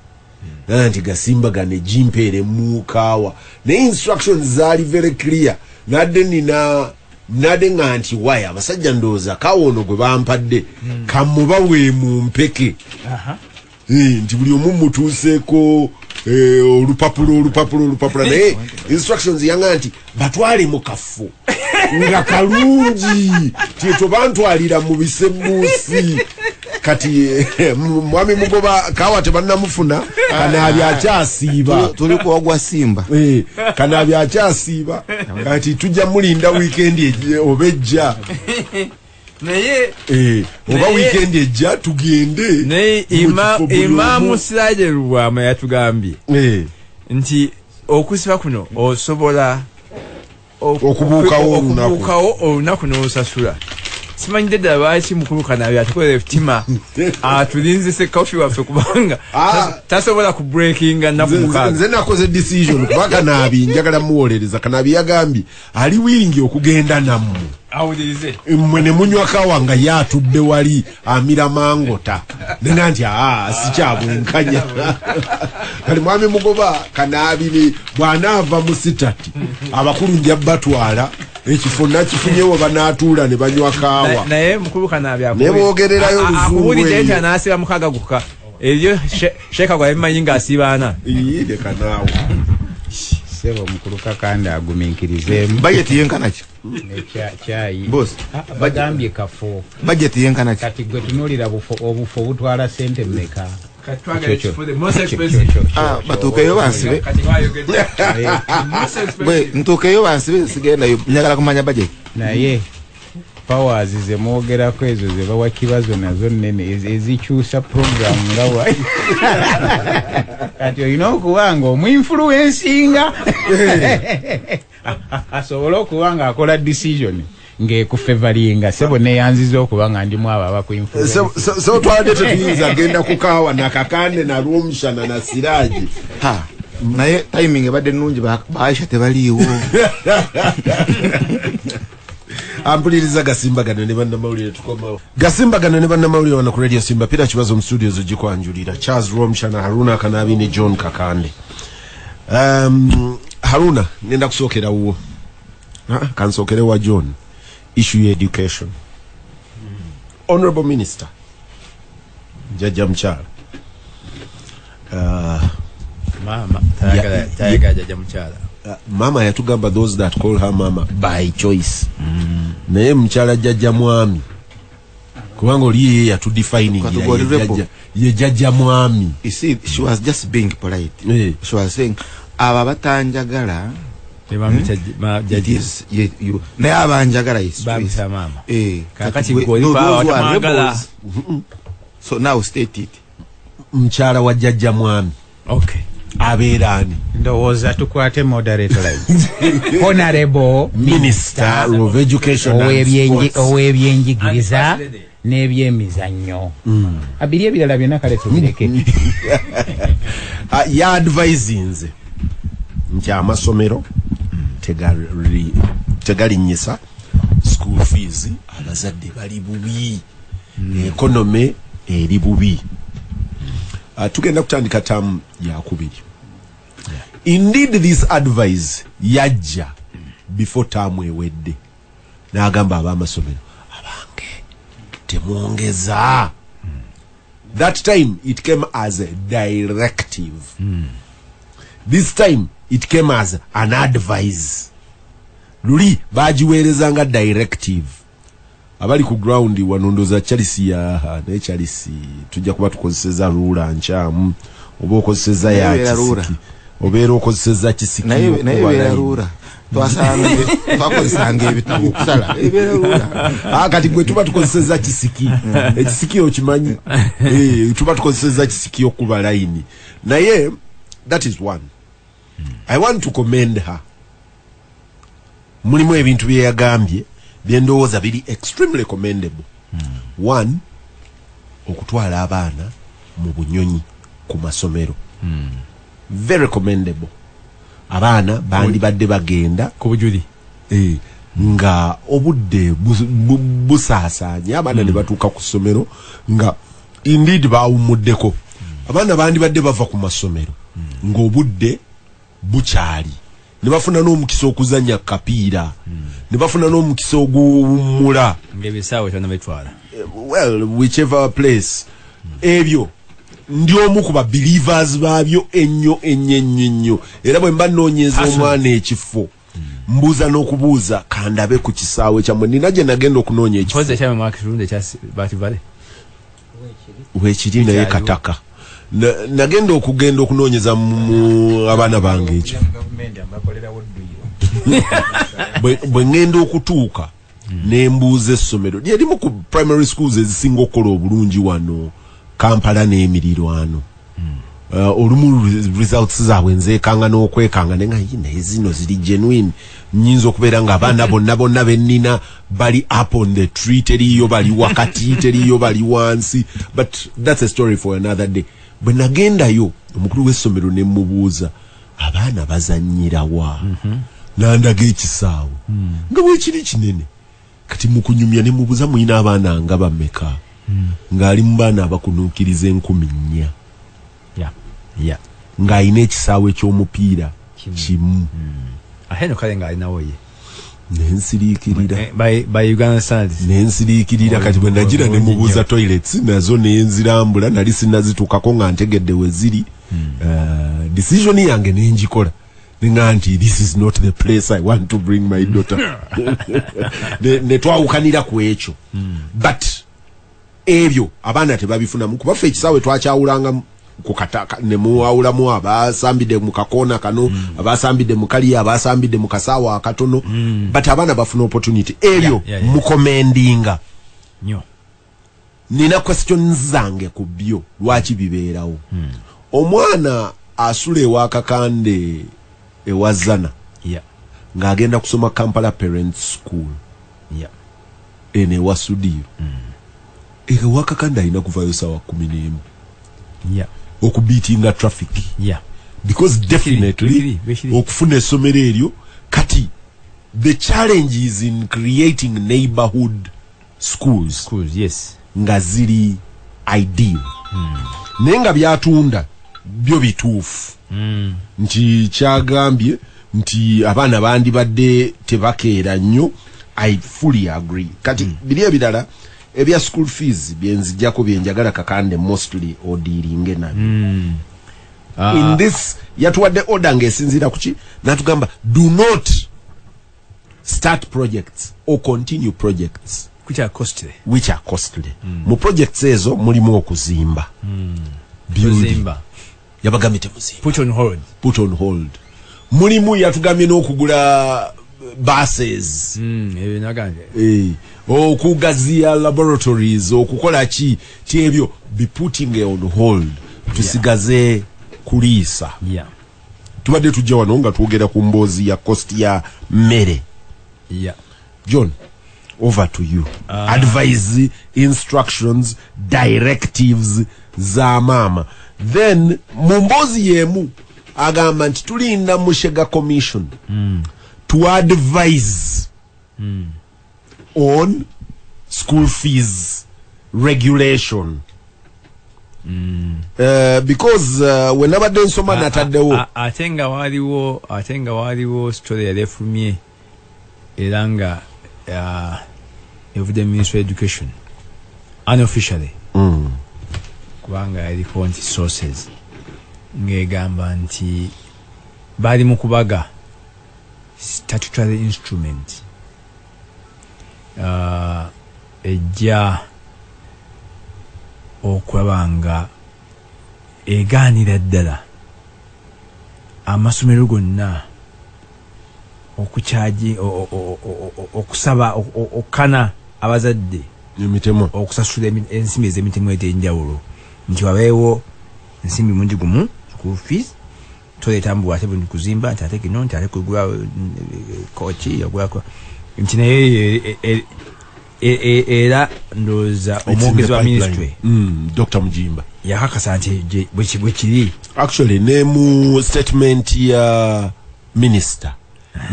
nti gasimbagane jimpeere mu kawa, ne instructions zaali very clear. Nadde nina nadde nga nti waya abasajja ndowooza kawa ono gwe bampadde kamubawe mu mpeke. Nti buli omu mutuuseeko olupapula naye instructions yanga nti batwale mu kafu nga kalungi tieto bantwalira mu bisebuusi. Kati mwami Mugoba kawa tebannamufuna, kanaabi akyasiiba tuli kuwagwa Simba, kanaabi akyasiiba kati tujja mulinda weekend oba ejja naye oba weekend ejja tugende. Naye Imaamu Siraje Lubwama yatugambye nti okusiba kuno osobola okubuukawo olunaku n'osasula. Simanyidde ddala lwaki mukulu Kanaabi atukolera ettima atulinzise kofi waffe kubanga tasobola ku breakinga nnaku 6. Nze nakoze decision kuba Kanaabi njagala muwolereza. Kanaabi yagambye ali willing okugenda nammwe awulirize mmwe ne munywa kawa nga ye atudde wali amira mangota, nenga nti sikyabwenkanya. Kali mwami Mugoba Kanaabi bw'anaava mu sitati abakulu nja batwala ekifo nakifunyewo banaatuula ne banywa kaawa. Naye mukulu Kanaabi ne boogererayo oluzungu akuwulidde nti anaasiba 6 gokka, eryo Sheeka gwabimanyi ng'asiiba 4. Leka naawe sebo mukulu Kakande agumiikirizeemu. Bajeti yenkana ki? Kyayi boss bagambye kafo. Bajeti yenkana ki? Kati gwe tunuulira obufo butwala ssente mmeka? Batuukeyo bansibe bwe ntuukeyo bansibe sigendayo, njagala kumanya bajeti. Naye powers ze mwogerako ezo ze bawa Kibazo nazo nnene ezikyusa program nga wa kati olina okuba nga omuinfluensinga asobole okuba nga akola decision ng'ekufevalinga. Sebo neyanziza okuba nga ndimu abo abakuinfluence. So twadde tetuyinza genda kukaawa na Kakande na Rwomushana na Siraji. Naye timing ebadde nnungi, Baisha tebaliiwo. Ampuliriza gasimbagane ne bannamawulire tukomawo. Gasimbagane ne bannamawulire wano ku Radio Simba. Peter Kibazo mu studios ogikwanjulira Charles Rwomushana, Haruna Kanaabi ne John Kakande. Haruna, ngenda kusookera wuwo. Kansookere wa John. Issue education. Honorable Minister Jjajja Mukyala. Mama tayagala Jjajja Mukyala. Mama yatugamba those that call her mama by choice. Naye mukyala Jjajja Mwami kubanga oli ye yatudefining ye Jjajja Mwami. You see, she was just being polite. She was saying aba batanjagala naye abanjagala. So now state it. Mukyala wa Jjajja Mwami. Okay. Abeera ani? Ndowooza tukwate moderate line. Honorable Minister of Education and Sports ow'ebyenjigiriza n'ebyemizannyo. Abiri ebirala byonna kale tubireke. Ya advisinze nti amasomero tegalinnyisa school fees, abazadde bali bubi, economy eri bubi. Tugenda kutandika term ya 2. Indeed this advice yajja before term ewedde. N'agamba ab'amasomero abange temwongeza. That time it came as a directive. This time it came as an advice. Luli bajiweerezanga directive. Abali ku ground wanondoza Charles ya naye Charles tujja kuba tukozeseza rula nchamu Oba okozesezza ya kisiki, obeera okozesezza kisiki. Naye beera ruler. Twakozesanga ebitabo okusala, ebeera ruler. Kati gwe tuba tukozesezza kisiki, ekisiki okimanyi, tuba tukozesezza kisiki okuba layini. Naye that is one. I want to commend her. Mulimu ebintu bye yagambye byendowooza biri extremely commendable. One, okutwala abaana mu bunyonyi ku masomero. Very commendable. Abaana bandibadde bagenda ku bujuli nga obudde busaasaanye, abaana ne batuuka ku ssomero nga indeed bawummuddeko. Abaana bandibadde bava ku masomero ng'obudde bukyali, ne bafuna n'omukisa okuzannya kapiira, ne bafuna n'omukisa oguwummula ng'ebisaawe kyonna bitwala, well, whichever place. Ebyo ndi omu ku ba believers baabyo ennyo ennyo ennyo ennyo. Era bwe mba nnoonyeza omwana ekifo, mbuuza n'okubuuza kandabe ku kisaawe kyammwe. Nina gye nagenda okunoonya ekifo weekiri, naye kataka. Nagenda okugenda okunoonyeza mu abaana bange ekifo. Bwe ŋŋenda okutuuka ne mbuuza essomero lyerimu ku primary schools ezisinga okukola obulungi wano Kampala n'emirirwano. Olumu results zaabwe nzeekanga n'okwekanga ne nga naye zino ziri genuine, nnyinza okubeera nga abaana bonna bonna bennina bali up on the tree, teriyo bali wakati, teriyo bali wansi, but that's a story for another day. Bwe nagendayo omukulu w'essomero ne mubuuza abaana bazannyirawa, nandaga ekisaawe nga bwekiri kinene. Kati mukunyumya ne mubuuza muyina abaana nga bameka, ng'ali mu baana abakunuukiriza 4,000. Ng'alina ekisaawe ky'omupiira kimu. Ate kale ng'alinawo ye. Nensiriikirira by Uganda standards. Nensiriikirira. Kati bwe nagira ne mubuuza toilets nazo nenzirambula, nali sinnazituukako nga ntegedde we ziri. Decision yange nenjikola nenga nti this is not the place I want to bring my daughter. Ne twawukanira ku ekyo. But ebyo abaana tebabifunamu, kuba ffe ekisaawe twakyawulanga ku kataka ne muwawulamu abasambidde mu kakoona kano, abasambidde mu kaliya, abasambidde mu kasaawa akatono. But abaana bafuna opportunity ebyo. Mucommendinga nnyo. Nina questions zange ku byo lwaki bibeerawo. Omwana asula ewa Kakande ewa Zana ng'agenda kusoma Kampala Parents School eno ewa Sudiiro, ewa Kakande alina kuvayo sawa 11 okubeatinga traffic, because definitely okufuna essomero eryo. Kati the challenge is in creating neighborhood schools, schools, yes, nga ziri ideal. Naye nga byatunda byo bituufu nti kyagambye nti abaana bandibadde tebakeera nnyo, I fully agree. Kati biri ebirala ebya school fees byenzijjako byenjagala Kakande mostly odealinge nabyo. In this yatuwadde order ng'esinziira kuki, natugamba do not start projects or continue projects which are costly. Which are costly. Mu projects ezo mulimu okuzimba. Building. Kuzimba. Yabagambye temuzimba. Put on hold. Put on hold. Mulimu yatugambye n'okugula buses, Ebyo nagambye. Okugaziya laboratories, okukola ki kyebyo, be putting on hold, tusigaze kuliisa. Tubadde tujja wano nga twogera ku mboozi ya cost ya mmere. John, over to you. Advice, instructions, directives za maama. Then mu mboozi yemu agamba nti tulinda Mushega Commission to advise on school fees regulation. Because when nabadde nsoma nataddewo Ate nga waliwo story yali efulumye era nga evudde mu Ministry of Education unofficially, kubanga yaliko nti sources ng'egamba nti baali mu kubaga statutory instrument ejja okulaba nga Egaanira ddala amasomero gonna okukyaji okusaba okana abazadde emitemo okusasula ensimbi ez'emitemo ez'enjawulo nti wabeewo ensimbi mungi gumu school fees toleeta mbu ate bwe kuzimba nti ate kino nti ate kugula koki ogulako nti naye era ndowooza omwogezi wa ministry Dr. Mujimba yakakasa nti bwe kiri. Actually ne mu statement ya minister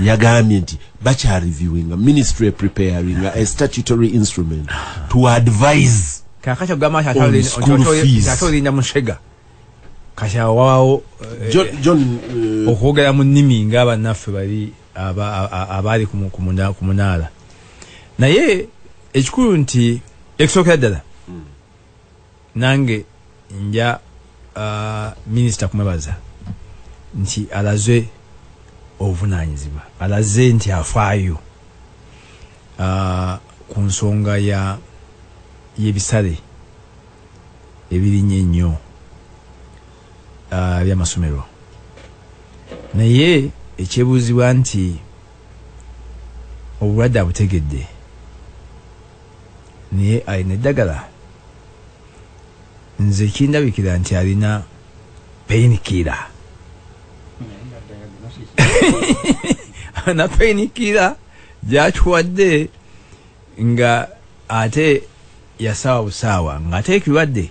yagambye nti bakya reviewing ministry preparing a statutory instrument to advise kakati ogamba nti atolinda mushega kati awo wabawo John okwogera mu nnimi ng'abannaffe bali abaali ku munaala. Naye ekikulu nti ekisookera ddala nange nja minisita kumwebaza nti alaze obuvunaanyizibwa, alaze nti afaayo ku nsonga y'ebisale ebirinnya ennyo by'amasomero. Naye ekyebuuzibwa nti obulwadde abutegedde naye alina eddagala. Nze kindabikira nti alina painkiller na painkiller gyatuwadde nga ate yasawa busaawa ng'ate ekirwadde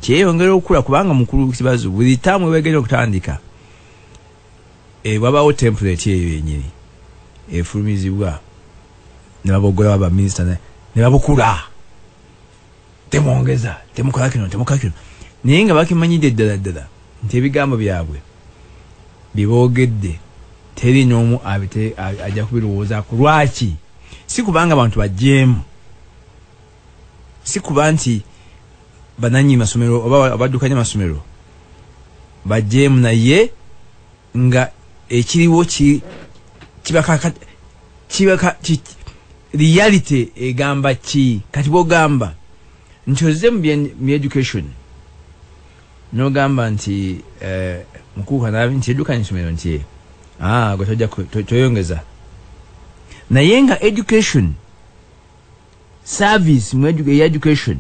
kyeyongera okukula kubanga mukulu Kibazo buli taamu wegenda okutandika wabaawo template eyo yennyini efulumizibwa ne babogola baminisita ne babukula temwongeza temukola kino temukola kino naye nga bakimanyidde ddala ddala nti ebigambo byabwe biboogedde teri n'omu ajja kubirowoozaako. Lwaki? Si kubanga abantu bajeemu, si kuba nti banannyini masomero oba abaddukanya masomero bajeemu, naye nga ekiriwo kibaka reality egamba ki. Kati bw'ogamba nti ozze mu education n'ogamba nti mukulu Kanabi nti eddukanya essomero nti gwe tojja toyongeza, naye nga education service mu education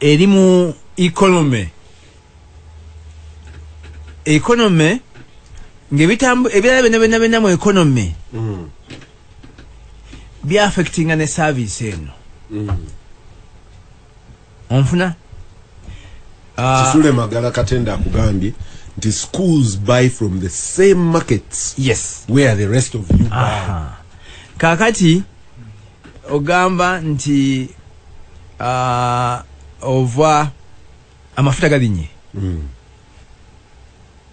eri mu economy ng'ebitambo ebirala byonna byonna byonna mu economy byaffectinga ne service eno. Onfuna Kisule Magala Katenda akugambye nti schools buy from the same markets, yes, where the rest of you buy. Kakati ogamba nti ova amafuta galinye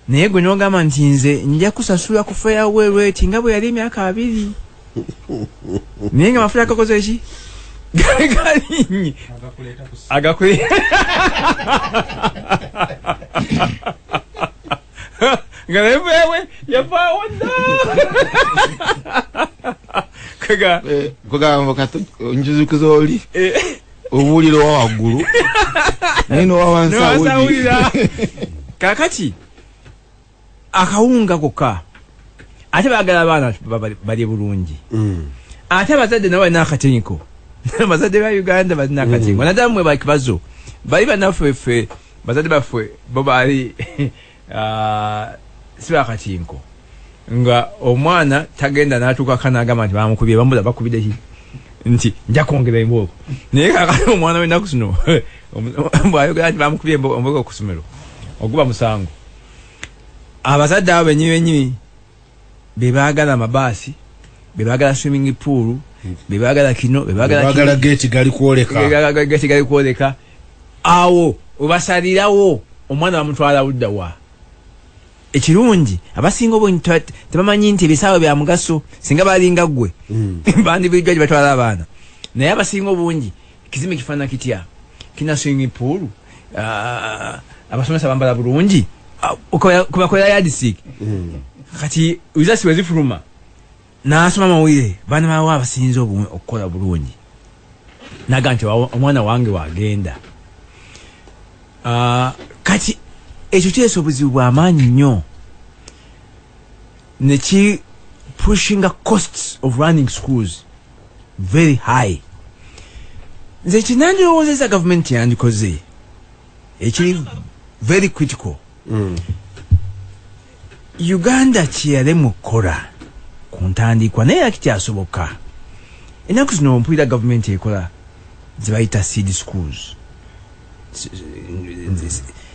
naye gwe n'ogamba nti nze nja kusasula ku farewell rate nga bwe yali emyaka 2 naye nga amafuta gakoze ki galinye agakuleta nga naye yavaawo dda kaga kugamba kati njuzukiza oli obuwulira owa waggulu naye n'owa wansi awulira. Kakati akawunga kokka ate baagala abaana balye bulungi, ate abazadde nabo balina akatinko. Abazadde ba Uganda balina akatinko naddala mmwe bakibazo bali bannaffe ffe bazadde baffe bo baali si bakatinko nga omwana tagenda n'atuukako n'agamba nti bamukubye bambuza bakubidde ki nti nja kwongera embooko. Naye kaakati omwana w'ennaku zino bw'ayogera nti bamukubye embooko ku ssomero oguba musango. Abazadde abo bennyini bennyini be baagala amabaasi, be baagala swimming pool, be baagala kino, be baagala geeti gali kwoleka, geeti gali kwoleka. Awo webasalirawo omwana bamutwala ludda wa. Ekirungi abasinga obungi tebamanyi nti ebisaawe bya mugaso singa balinga ggwe bandibiddwa gye batwala abaana. Naye abasinga obungi kizimbe kifaanana kitya, kina swimming pool, abasomesa bambala bulungi, kubakolera yardstick. Kati results bwe zifuluma n'asoma amawulire baana bawe abasinze okukola bulungi naga nti omwana wange wagenda. Kati ekyo kireese obuzibu bw'amaanyi nnyo, neki pushinga costs of running schools very high. Nze kinandirowoozeza gavumenti yandikoze ekiri very critical. Uganda kyeyalemu okukola ku ntandikwa, naye era kikyasoboka. Ennaku zino mpulira gavumenti ekola ze bayita seed schools.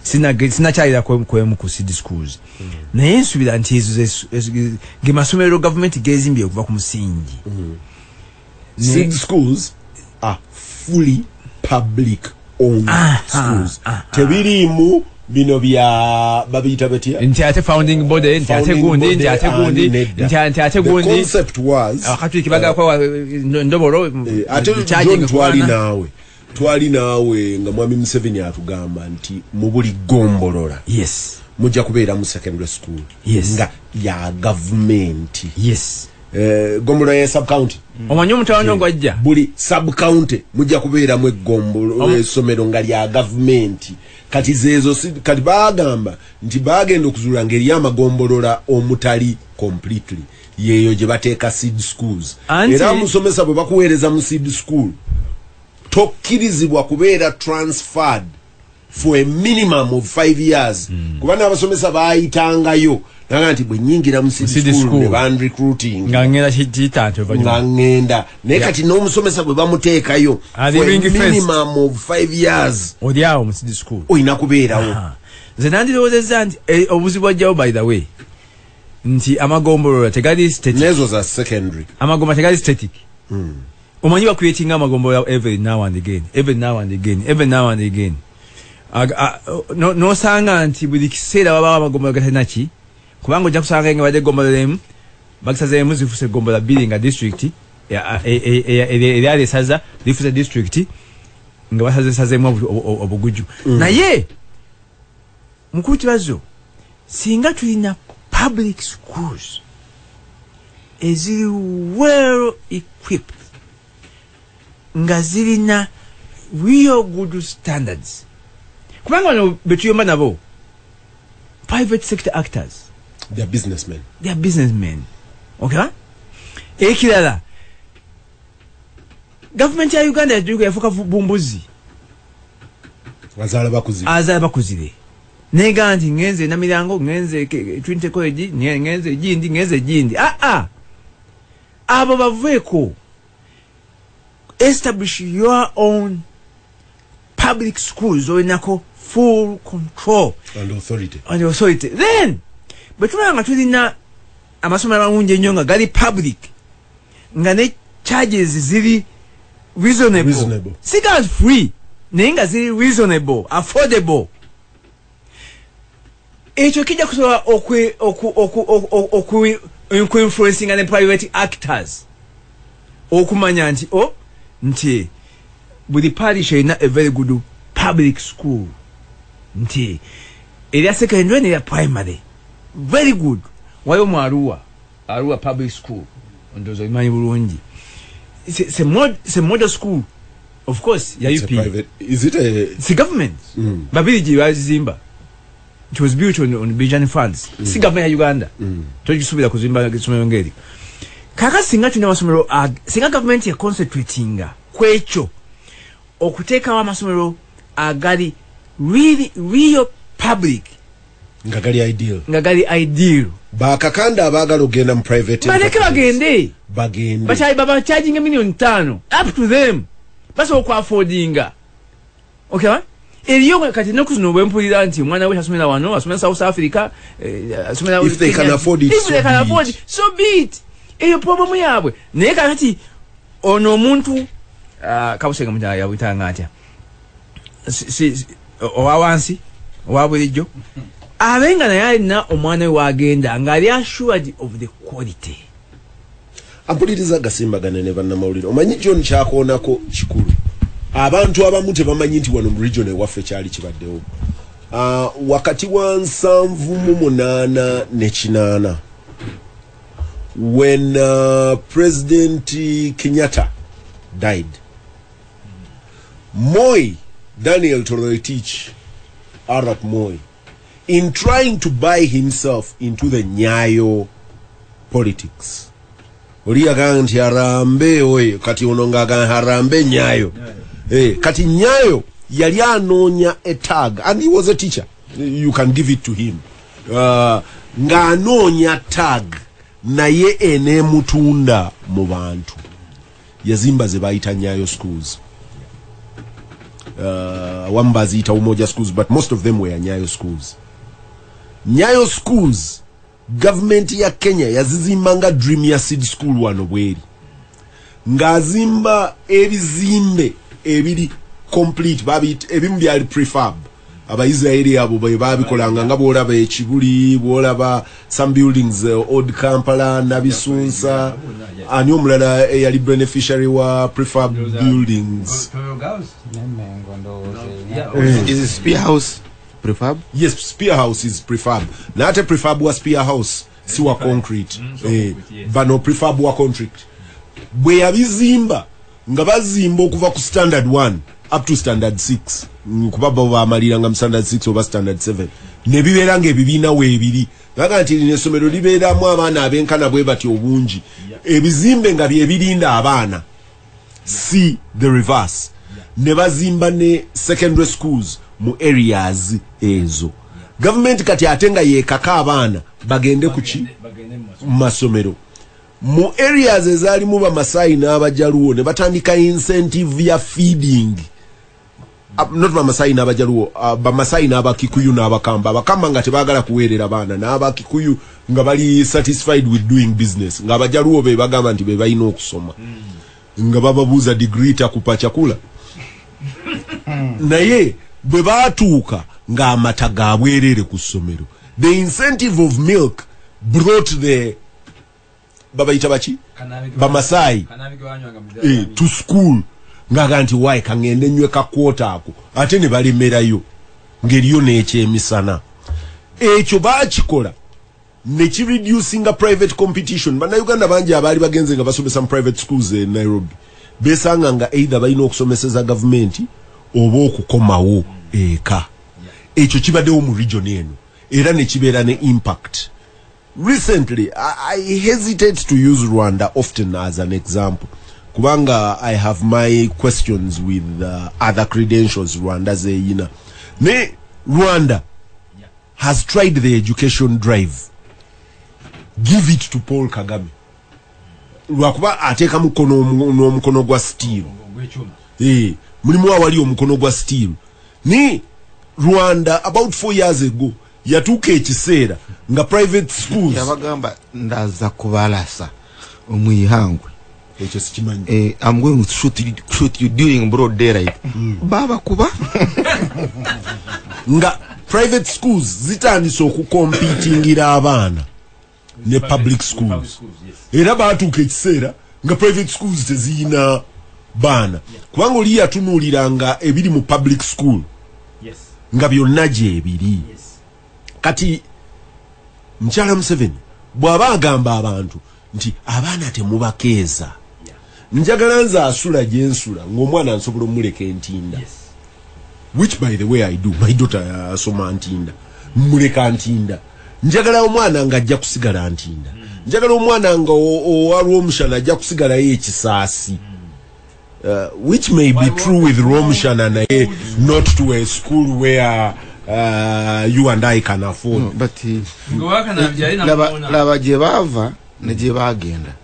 Sinakyalira kwemu ku seed schools, naye nsuubira nti ezo ge masomero gavumenti gezimbye okuva ku musingi. Seed schools are fully public owned schools. Tebiriimu bino bya babiyita batya, nti ate founding body, nti ate gundi, nti ate gundi, nti ate gundi. The concept was Abakatuliki bagala kwa ndobolo. Ate John, twali naawe nga Mwami Museveni atugamba nti mu buli gombolola mujja kubeera mu secondary school nga ya gavumenti. Gombolola ya sub county. Omanyi omutawaana gwajja. Buli sub county mujja kubeeramu eggombolo, essomero nga lya gavumenti. Kati zeezo kati bagamba nti bagenda okuzuula ngeri amagombolola omutali completely, yeeyo gye bateeka seed schools. Era musomesa bwe bakuweereza mu seed school, tokkirizibwa kubeera transferred for a minimum of 5 years, kuba n'abasomesa bayitangayo naga nti bwe nyingira mu seed school ne banrecruiting nga ngenda kitanti. Nga ngenda naye. Kati n'omusomesa bwe bamuteekayo for a minimum of 5 years, oli awo mu seed school. Olina kubeerawo. Nze nandirowoozezza nti obuzibu bwajjawo, by the way, nti amagombolola tegali static. Nezo za secondary. Amagombolola tegali static. Omanyi bacreatinga amagombolola every now and again, every now and again, every now and again. Nosanga nti buli kiseera wabawo amagombolola gatalina ki, kubanga ojja kusanga nga badde egombolola emu bagisazeemu zifuse egombolola bbiri, nga district eryali esaza lifuse district, nga basazesazeemu obuguju. Naye mukulu Kibazo, singa tulina public schools eziri well equipped, nga zirina real good standards, kubanga bano betuyomba nabo private sector actors. They are businessmen. They are businessmen, okay. Ekirala, gavumenti ya Uganda yafuuka bumbuzi. Azaala bakuzire. Azaala bakuzire, nega nti ngenze Namirango, ngenze Trinity College, ngenze gindi, ngenze gindi. Aa, abo baveeko. Establish your own public schools olinako full control and authority. And authority. Then bwe tumala nga tulina amasomero amalungi ennyo nga gali public, nga ne charges ziri reasonable, Reasonable. Si ga free, naye nga ziri reasonable, affordable, ekyo kijja kusobola okuinfluencinga ne private actors okumanya nti o nti buli parish erina a very good public school, nti erya secondary nerya primary very good. Waliwo mu Arua, Arua Public School, ndowooza obimanyi bulungi. It's a model school, of course ya It's a UP. private, is it a It's a government. Babiri gye bazimba. It was built on Belgian funds. Si government ya Uganda. Togisuubira kuzimba essomero ng'eryo. Kaakati singa tulina amasomero, singa gavumenti yaconcentratinga ku ekyo, okuteekawo amasomero agali really real public, nga gali ideal, nga gali ideal, bakakanda abaagala okugenda mu private baleke enterprise. Bagende. Bagende. Babacharginga 5 million, up to them, basobola okuaffordinga, okay ba? Eriyo kati ennaku zino bwe mpulira nti omwana we asomera wano, asomera South Africa, asomera If they can Kenya. afford it, If so they can be afford it. it, so be it. Eyo problemu yaabwe. Naye kakati ono omuntu, Kabusenga mutala yabuyitanga atya, owa wansi, owa bulijjo, abe nga naye alina omwana we wagenda ng'ali assured of the quality. Ampuliriza, gasimbagane ne bannamawulire. Omanyi John, kyakoonako kikulu. Abantu abamu tebamanyi nti wano mu region ewaffe kyali kibaddewo. Wakati wa 78 ne 80, when President Kenyatta died, Moi Daniel Toroitich Arap Moi, in trying to buy himself into the Nyayo politics, oli yagamba nti Harambe oyo, kati ono ng'agamba Harambe Nyayo. Kati Nyayo yali anoonya a tag, and he was a teacher, you can give it to him, ng'anoonya tag naye eneemutunda mu bantu. Yazimba ze bayita Nyayo schools. Awamu baziyita Umoja schools, but most of them were Nyayo schools. Nyayo schools, government ya Kenya yazizimba nga dream ya seed school wano bweri, ng'azimba ebizimbe ebiri complete, ebimu byali prefab. Abaisraeli abo bwe babikolanga, nga bwolaba ekibuli, bwolaba some buildings, Old Kampala, Nabisunsa. Ani omulala eyali beneficiary wa prefab buildings? Is it Spear House prefab? Yes, Spear House is prefab. Naate prefab wa Spear House si wa concrete. Bano prefab wa concrete. Bwe yabizimba, nga bazimba okuva ku standard 1 up to standard 6, kuba bo bamaliranga mu standard 6 oba standard 7, ne bibeera nga ebibiina weebiri. Baga nti lino essomero libeeramu abaana abenkana bwe bati obungi, ebizimbe nga byebirinda abaana, si the reverse. Ne bazimba ne secondary schools mu areas ezo. Gavumenti kati ate nga yeekaka abaana bagende ku ki? Mu masomero mu areas ezaalimu Bamasayi n'Abajaluwo, ne batandika incentive ya feeding. Not Bamasayi n'Abajaluwo, Bamasayi n'Abakikuyu n'Abakamba. Abakamba nga tebaagala kuweerera baana, n'Abakikuyu nga bali satisfied with doing business, ng'Abajaluwo be bagamba nti be balina okusoma, nga bababuuza degree takupa chakula. Naye bwe baatuuka ng'amata gabwereere ku ssomero, the incentive of milk brought the babayita baki, Bamasayi, to school, ngaga nti wayi kaŋŋende nnywe kakwota ako, ate ne balemerayo ng'eriyo n'ekyemisana. Ekyo baakikola ne kireducinga private competition. Bannayuganda bangi abaali bagenze nga basomesa mu private schools e Nairobi besanga nga either balina okusomeseza gavumenti oba okukomawo eka. Ekyo kibaddewo mu region eno, era ne kibeera ne impact. Recently, I hesitate to use Rwanda often as an example, kubanga I have my questions with other credentials Rwanda zeyina. Ne Rwanda has tried the education drive. Give it to Paul Kagame, lwakuba ateeka mukono n'omukono gwa steel. Mulimu awali omukono gwa steel. Ni Rwanda about 4 years ago yatuuka ekiseera nga private schools yabagamba ndaza kubalasa omwihangwe. Ekyo sikimanyi. I'm going to shoot you during broad daylight. Baba kuba nga private schools zitandise okukompitingira abaana ne public schools. Era baatuuka ekiseera nga private schools teziyina baana, kubanga oli yatunuuliranga ebiri mu public school nga byonna gyebiri. Kati mukyala Museveni bw'aba agamba abantu nti abaana temubakeeza, njagala nze asula gye nsula ng'omwana nsobola omuleka Entinda, which by the way I do, my daughter asoma Ntinda, mmuleka Ntinda. Njagala omwana nga ajja kusigala Ntinda, njagala omwana nga owa Rwomushana ajja kusigalayo ekisaasi, which may be true with Rwomushana, naye not to a school where you and I can afford. No, but laba gye baava ne gye bagenda,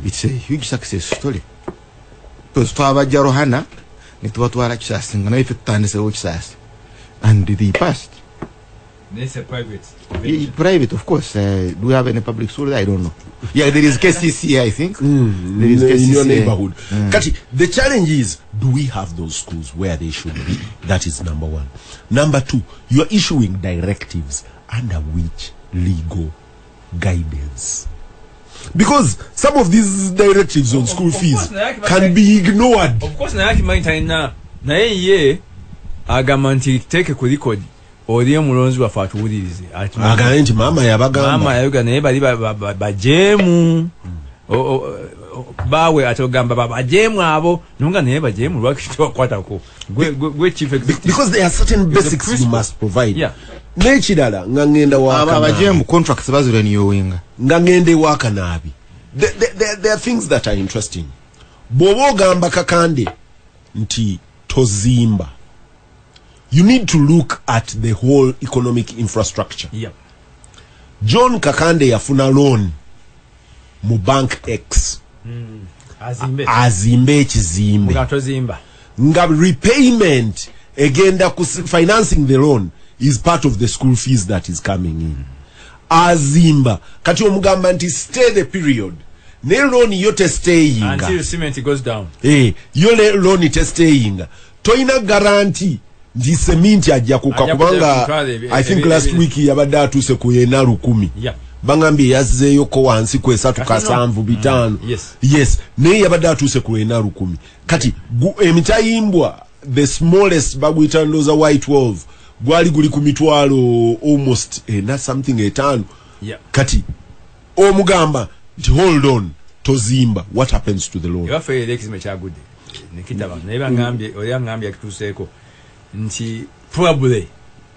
it's a huge success story, because twabajja Rohana ne tubatwala Kisaasi, nga naye ffe tutandisewo Kisaasi, and they passed. It's a private. Private, of course. Do we have any public school there? I don't know. Yeah, there is KCCA, I think. There is KCCA. In your neighborhood. Kati, the challenge is, do we have those schools where they should be? That is number one. Number two, you are issuing directives under which legal guidance? Because some of these directives on school fees can be ignored. Of course, naye akimanyi talina, naye ye agamba nti teeke ku record oli omulonzi waffe atuwulirize. Agambe nti maama yabagamba. Maama yayoga, naye bali bajeemu. Bawe atogamba baba jemu abo nunga naye bajemu lwaki tokwatako gwe chief executive, because there are certain basics you must provide. Yeah. N'ekirala nga ngenda aba abajemu contracts bazirenewinga nga ngende wakanaabi, there are things that are interesting. Bw'oba ogamba Kakande nti tozimba, you need to look at the whole economic infrastructure. Yeah. John Kakande yafuna loan mu Bank X. Azimbe ekizimbe. Nga repayment egenda ku financing the loan is part of the school fees that is coming in. Azimba kati omugamba nti stay the period, ne loan yo testayinga until cement goes down. Yo loan testayinga toyina guarantee nti cement ajja kuka, kubanga I think last week yabadde atuuse ku 410. Yeah. Bangambye yazzeeyo ko wansi ku 375. Yes. Naye yabadde atuuse ku 410. Kati emitayimbwa the smallest baguyita ndowooza Y12 gwali guli ku mitwalo almost na something 5. Yeah. Kati omugamba nti hold on tozimba, what happens to the loan? Ewaffe era ekizimbe kyagudde nekitaba, naye bangambye oli angambye akituuseeko nti probably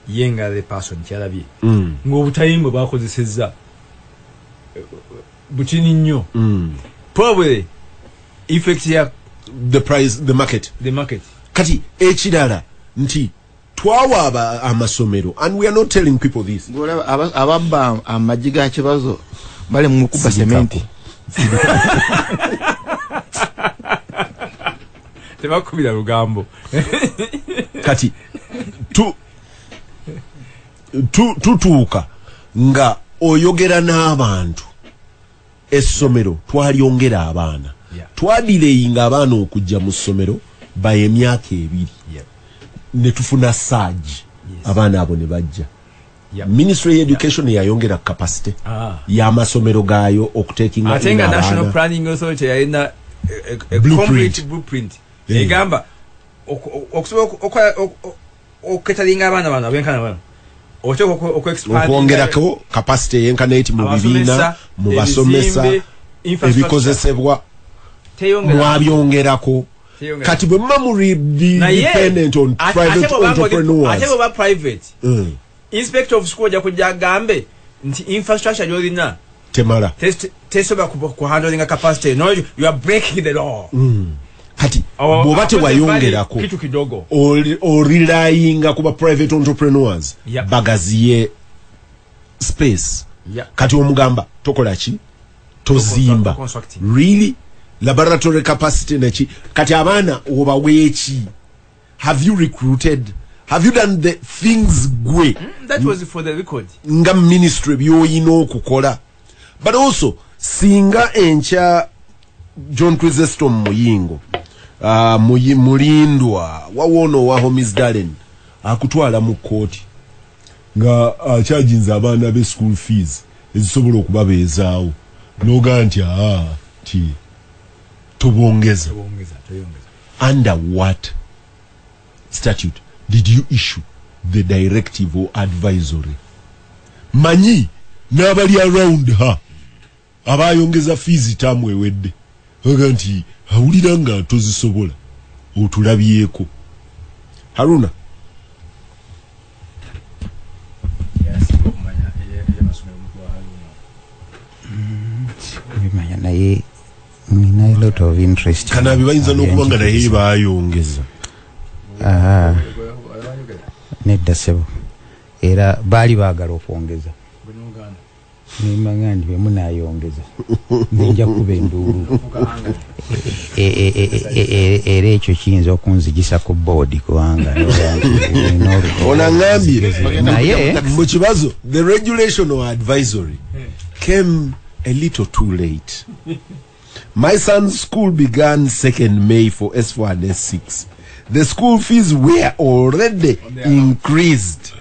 ye nga the person kyalabye ng'obutayimbwa bwakozesezza butini nnyo. Probably effect ya the price, the market. The market. Kati ekirala nti twawa amasomero, and we are not telling people this. Ababba amagi ga kibazo bali mu kuba sementi. Tebakubira lugambo. Kati tutuuka nga oyogera n'abantu essomero twalyongera abaana. Twadireyinga abaana okujja mu ssomero by emyaka 2. Ne tufuna surge. Abaana abo ne bajja. Ministry of Education yayongera capacity y'amasomero gaayo okutekinga. Ate nga National Planning Authority yalina a complete blueprint. Egamba okusobola okuketalinga abaana bano abenkana bano okwongerako capacity yenkana eti mu bibiina, mu basomesa, ebikozesebwa mwabyongerako. Kati bwe muba muri dependent on private entrepreneurs, ate bwe private inspector of school ajja kujja agambe nti infrastructure gy'olina temala, tesobola ku handling capacity. No, you are breaking the law. Kati bw'oba tewayongerako kitu kidogo orelyinga kuba private entrepreneurs bagaziye space. Kati omugamba tokola ki, tozimba. Really laboratory capacity neki. Kati abaana obaweeki? Have you recruited? Have you done the things gwe? That was for the record. Nga ministry byoyina okukola. But also singa enkya John Chrysostom Muyingo, Mulindwa wawono wa Homies Darren akutwala mu kooti nga akyajinza abaana be school fees ezisobola okubabeezaawo, n'ogaa nti ti tobongeza. Under what statute did you issue the directive or advisory? Manyi n'abali around her abayongeza fees tamu ewedde oga nti awulira nga tozisobola otulabyeko. Haruna, bimanya naye nina a lot of interest. Kanabi bayinza n'okuba nga naye bayongeza. Nedda ssebo, era baali baagala okwongeza nimanya nti bwe munaayongeza nja kuba enduulu. Era ekyo kiyinza okunzigisa ku board kubanga onangambye naye mu kibazo the regulation or advisory came a little too late. My son's school began 2nd May for S4 and S6. The school fees were already increased,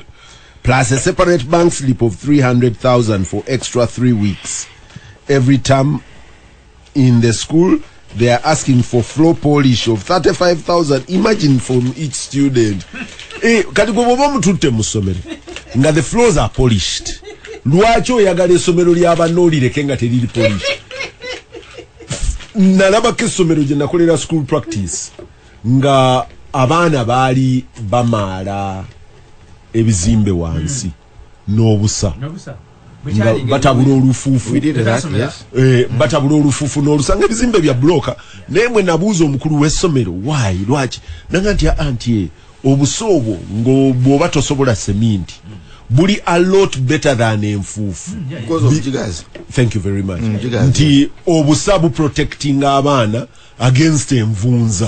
plus a separate bank slip of 300,000 for extra 3 weeks. Every term in the school, they are asking for floor polish of 35,000. Imagine from each student. Kati gwe bw'oba omututte mu ssomero nga the floors are polished, lwaki oyagala essomero ly'abanna olireke nga teriri polished? Nalabako essomero gye nakolera school practice nga abaana baali bamaala ebizimbe wansi n'obusa, batabula olufuufu, batabula olufuufu n'olusa nga ebizimbe bya buloka. Naye mwe nabuuza omukulu w'essomero, waayi lwaki? Nanga nti anti obusa obwo ng'obwoba tosobola seminti buli a lot better than enfuufu. Thank you very much. Nti obusa bu protecting abaana against envunza.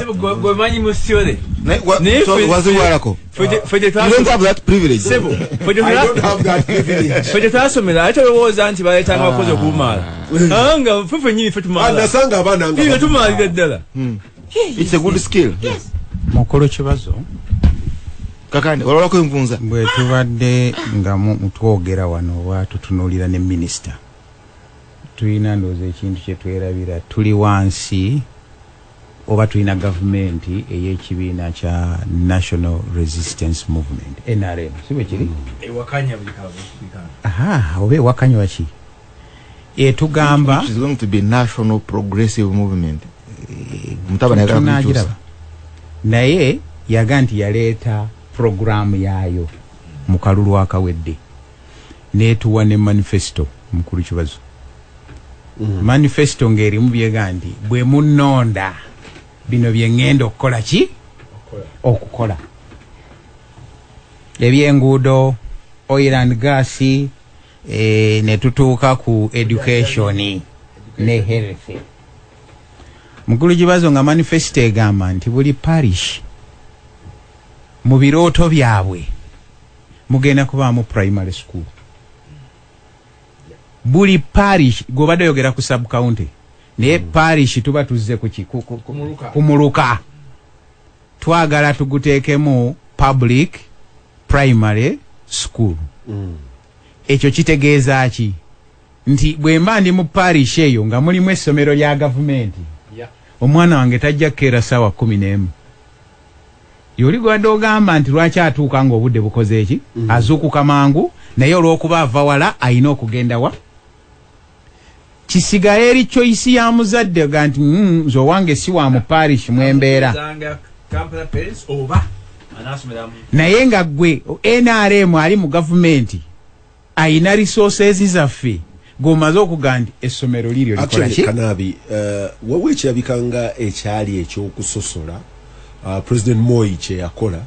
Ffe twasomera ate olowooza nti baleetanga abakozi okubumaala, nga ffe ffennyini ffe tumaala. Nasanga abaana nga tumaalira ddala. It's a good skill. Mukolo Kibazo, Kakande, olwalako envunza. Bwe tubadde nga twogera wano oba tutunuulira ne minisita, tulina ndowooza ekintu kye twerabira. Tuli wansi oba tulina gavumenti ey'ekibiina kya National Resistance Movement, NRM, si bwe kiri? Aha, oba ewakanywa ki etugamba It is going to be National Progressive Movement. Mutabani ayagala kugikyusa. Tunagiraba. Naye yaga nti yaleeta programu yaayo mu kalulu akawedde, netuwa ne manifesto. Mukulu Kibazo, manifesto ng'erimu byega nti bwe munnonda bino bye ŋŋenda okukola ki, okukola ebyenguudo, oil and gas, ne tutuuka ku education ne health. Mukulu Kibazo, nga manifesto egamba nti buli parish mu birooto byabwe mugenda kubaamu primary school. Buli parish, gwobadde oyogera ku sub county, naye parish tuba tuzze kuki? Ku muluka. Twagala tuguteekemu public primary school. Ekyo kitegeeza ki? Nti bwe mba ndi mu parish eyo nga mulimu essomero lya gavumenti, omwana wange tajja kukeera ssaawa 11. Yoli gwadde ogamba nti lwaki atuuka ng'obudde bukoze eki, azuukuka mangu, naye olw'okuba ava wala ayina okugenda wa, kisigale eri choice ya muzadde ga nti nze owange si wa mu parish mwembeera." Naye nga gwe NRM ali mu gavumenti ayina resources zaffe, gwomaze okuga nti essomero liryo likola ki? Kanabi, wawe ekirabika nga ekyali ekyokusosola, President Moi kyeyakola,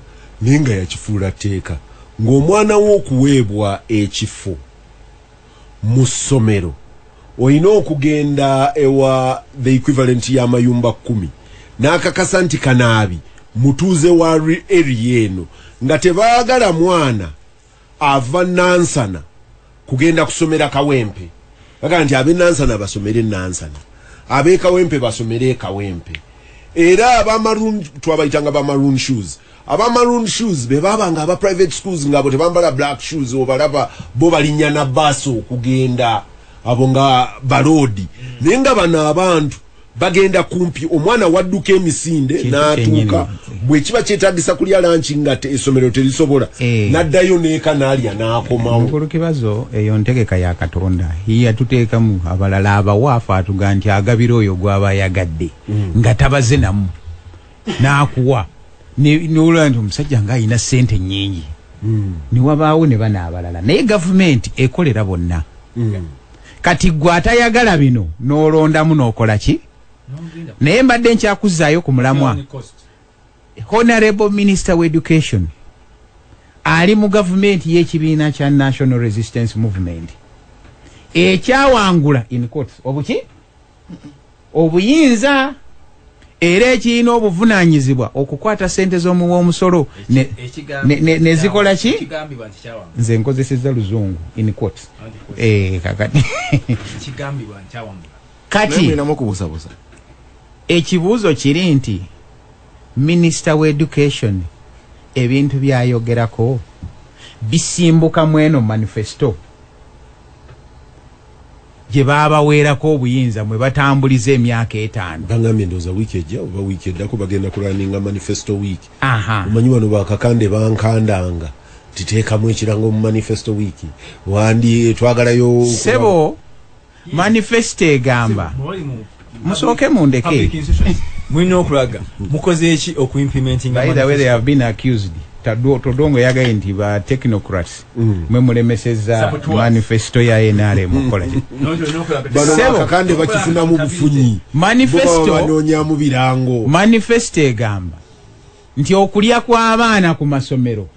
naye nga yakifuula tteeka, ng'omwana wo okuweebwa ekifo mu ssomero olina okugenda ewa the equivalent y'amayumba 10 n'akakasa nti Kanaabi mutuuze wa area eno, nga tebaagala mwana ava Nansana kugenda kusomera Kawempe. Bagaa nti ab'e Nansana basomere Nansana, ab'e Kawempe basomere Kawempe. Era abamaroon twabayitanga ba maroon shoes. Aba maroon shoes be babanga aba private schools, nga bo tebambala black shoes, obalaba bo balinnya na baasi okugenda, abo nga baloodi. Naye nga bano abantu bagenda kumpi, omwana wadduka emisinde n'atuuka, bwe kiba kyetagisa kulya lunch nga essomero terisobola, n'addayo n'eka n'alya n'akomawo. Mukulu Kibazo, eyo ntegeka ya Katonda yatuteekamu. Abalala abawaafu atuga nti agabira oyo gw'aba ayagadde, nga tabaze namu n'akuwa, nolaba nti omusajja nga alina ssente nnyingi, niwabaawo ne bano abalala. Naye gavumenti ekolera bonna. Kati gwe atayagala bino n'olondamu n'okola ki? Naye mbadde nkyakuzaayo ku mulamwa. Honorable Minister wa Education ali mu gavumenti y'ekibiina kya National Resistance Movement ekyawangula in quotes obuki obuyinza, era ekirina obuvunaanyizibwa okukwata sente z'omuwa omusolo ne zikola ki? Ekigambibwa nti kyawangula. Nze nkozesezza luzungu, in quotes. Kakati Ekigambibwa nti kyawangula. Kati Mulinamu okubuusabuusa. Ekibuuzo kiri nti minisita wa education ebintu byayogerako bisimbuka mu eno manifesto gye baabaweerako obuyinza mwe batambuliza emyaka 5? Bagambye ndowooza wiiki ejja oba wiiki eddako bagenda kulwaninga manifesto week. Aha. Omanyi bano bakakande bankandanga titeekamu ekirango mu manifesto week, wandi twagalayo. Sebo, manifesto egamba Mwali mu Musooke mundeke. Mulina okulaga mukoze eki okuimplementinga. By the way, they have been accused. Todongo yagaye nti ba technocrats mwe mulemeseza manifesto ya NRM okola ki. Bano Kakande bakifunamu bufunyi. Manifesto banonyamu birango. Manifesto egamba nti okulya kw'abaana ku masomero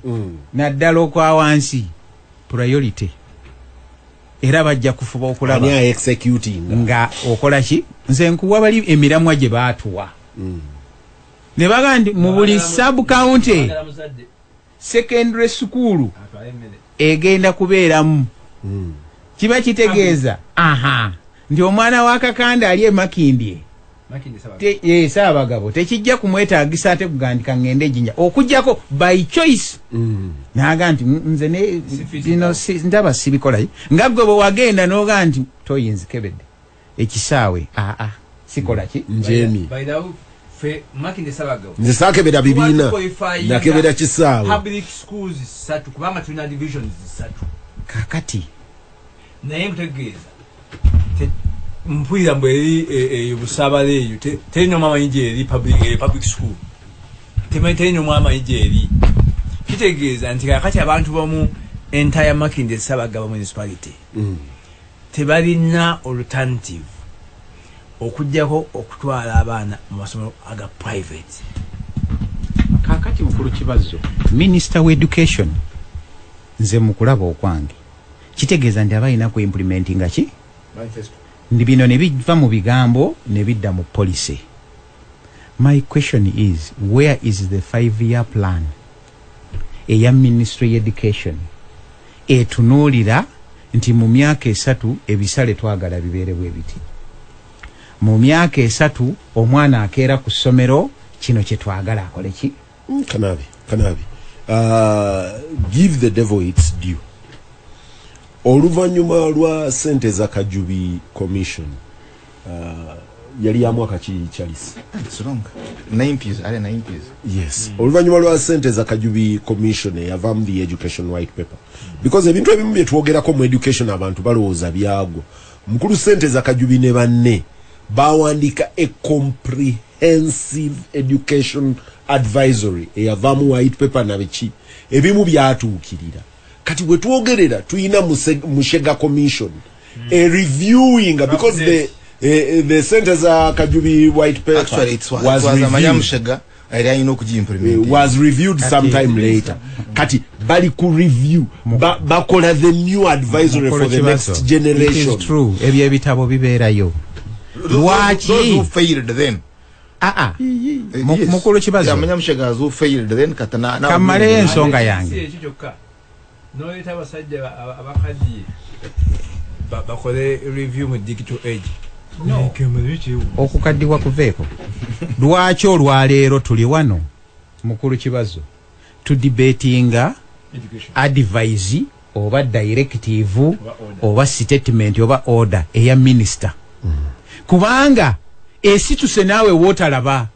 naddala okwa wansi priority, era bajja kufuba okulaba ani executing nga okola ki. Nze nkuwa bali emiramwa gye baatuwa ne baga nti mu buli sub county secondary school egenda kubeeramu. Kiba kitegeeza aha nti omwana wa Kakande ali e Makindye Ssaabagabo tekijja kumwetaagisa ate kugandika ngende Jinja okujjako by choice. Naga nti nze ne bino ndaba sibikola nga gwe bwe wagenda n'oga nti toyinza kebedde ekisaawe aa sikola ki njemi nze saakebera bibiina nakebera kisaawe public schools 3 kubanga tulina divisions 3 kakati naye nkutegeeza mpulira mbu eri Busaabala eyo terina omwamanyi gyeri public school terina omwamanyi gyeri. Kitegeeza nti kakati abantu bomu entire Makindye Ssaabagabo municipality tebalina alternative okujjako okutwala abaana mu masomero aga private. Kakati mukulu Kibazo, Minister wa Education, nze mukulaba okwange kitegeeza nti abalina ku implementinga ki manifesto ndi bino ne biva mu bigambo ne bidda mu policy. My question is, where is the 5-year plan eya Ministry Education etunuulira nti mu myaka 3 ebisale twagala bibeere bwe biti, mu myaka 3 omwana akeera ku ssomero kino kye twagala akole ki? Kanabi give the devil its due. Oluvannyuma lwa sente za Kajubi Commission yali ya mwaka ki Charles? It's wrong. 90s, early 90s. Yes. Oluvannyuma lwa sente za Kajubi Commission eyavaamu the education white paper. Because ebintu ebimu bye twogerako mu education abantu balowooza byagwa. Mukulu sente za Kajubi ne banne bawandiika a comprehensive education advisory eyavaamu white paper na biki ebimu byatuukirira. Kati bwe twogerera tuyina Mushega Commission a reviewing because the sente za Kajubi white paper actually it was Mushega was reviewed sometime later. Kati bali ku review bakola the new advisory for the next generation. It is true. Ebyo ebitabo bibeerayo. Lwaki those who failed then? Mukulu Kibazo Mushega who failed then katana kamale ensonga yange. Noleeta abasajja abakaddiye bakole review mu digital age. No. Okukaddiwa kuveeko. Lwaki olwaleero tuli wano mukulu Kibazo tudebatinga advice oba directive oba statement oba order eya minister. Kubanga esituse naawe wootalaba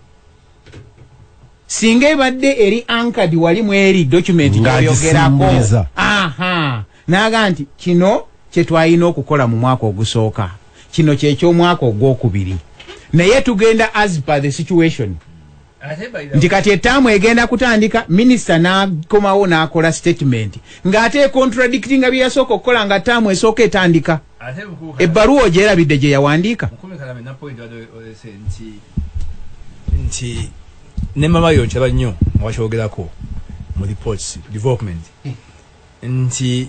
singa ebadde eri anchored wali mweri document gyoyogerako. Aha, naga nti kino kye twalina okukola mu mwaka ogusooka, kino kyeky'omwaka ogwokubiri, naye tugenda as per the situation. Nti kati ettaamu egenda kutandika, minisita n'akomawo n'akola statement ng'ate contradictinga bye yasooka okukola nga ttaamu esooka etandika. Ebbaluwa ogyerabidde gye yawandiika. Nti ne mama yo nkyaba nnyo nga bakyogerako mu reports development nti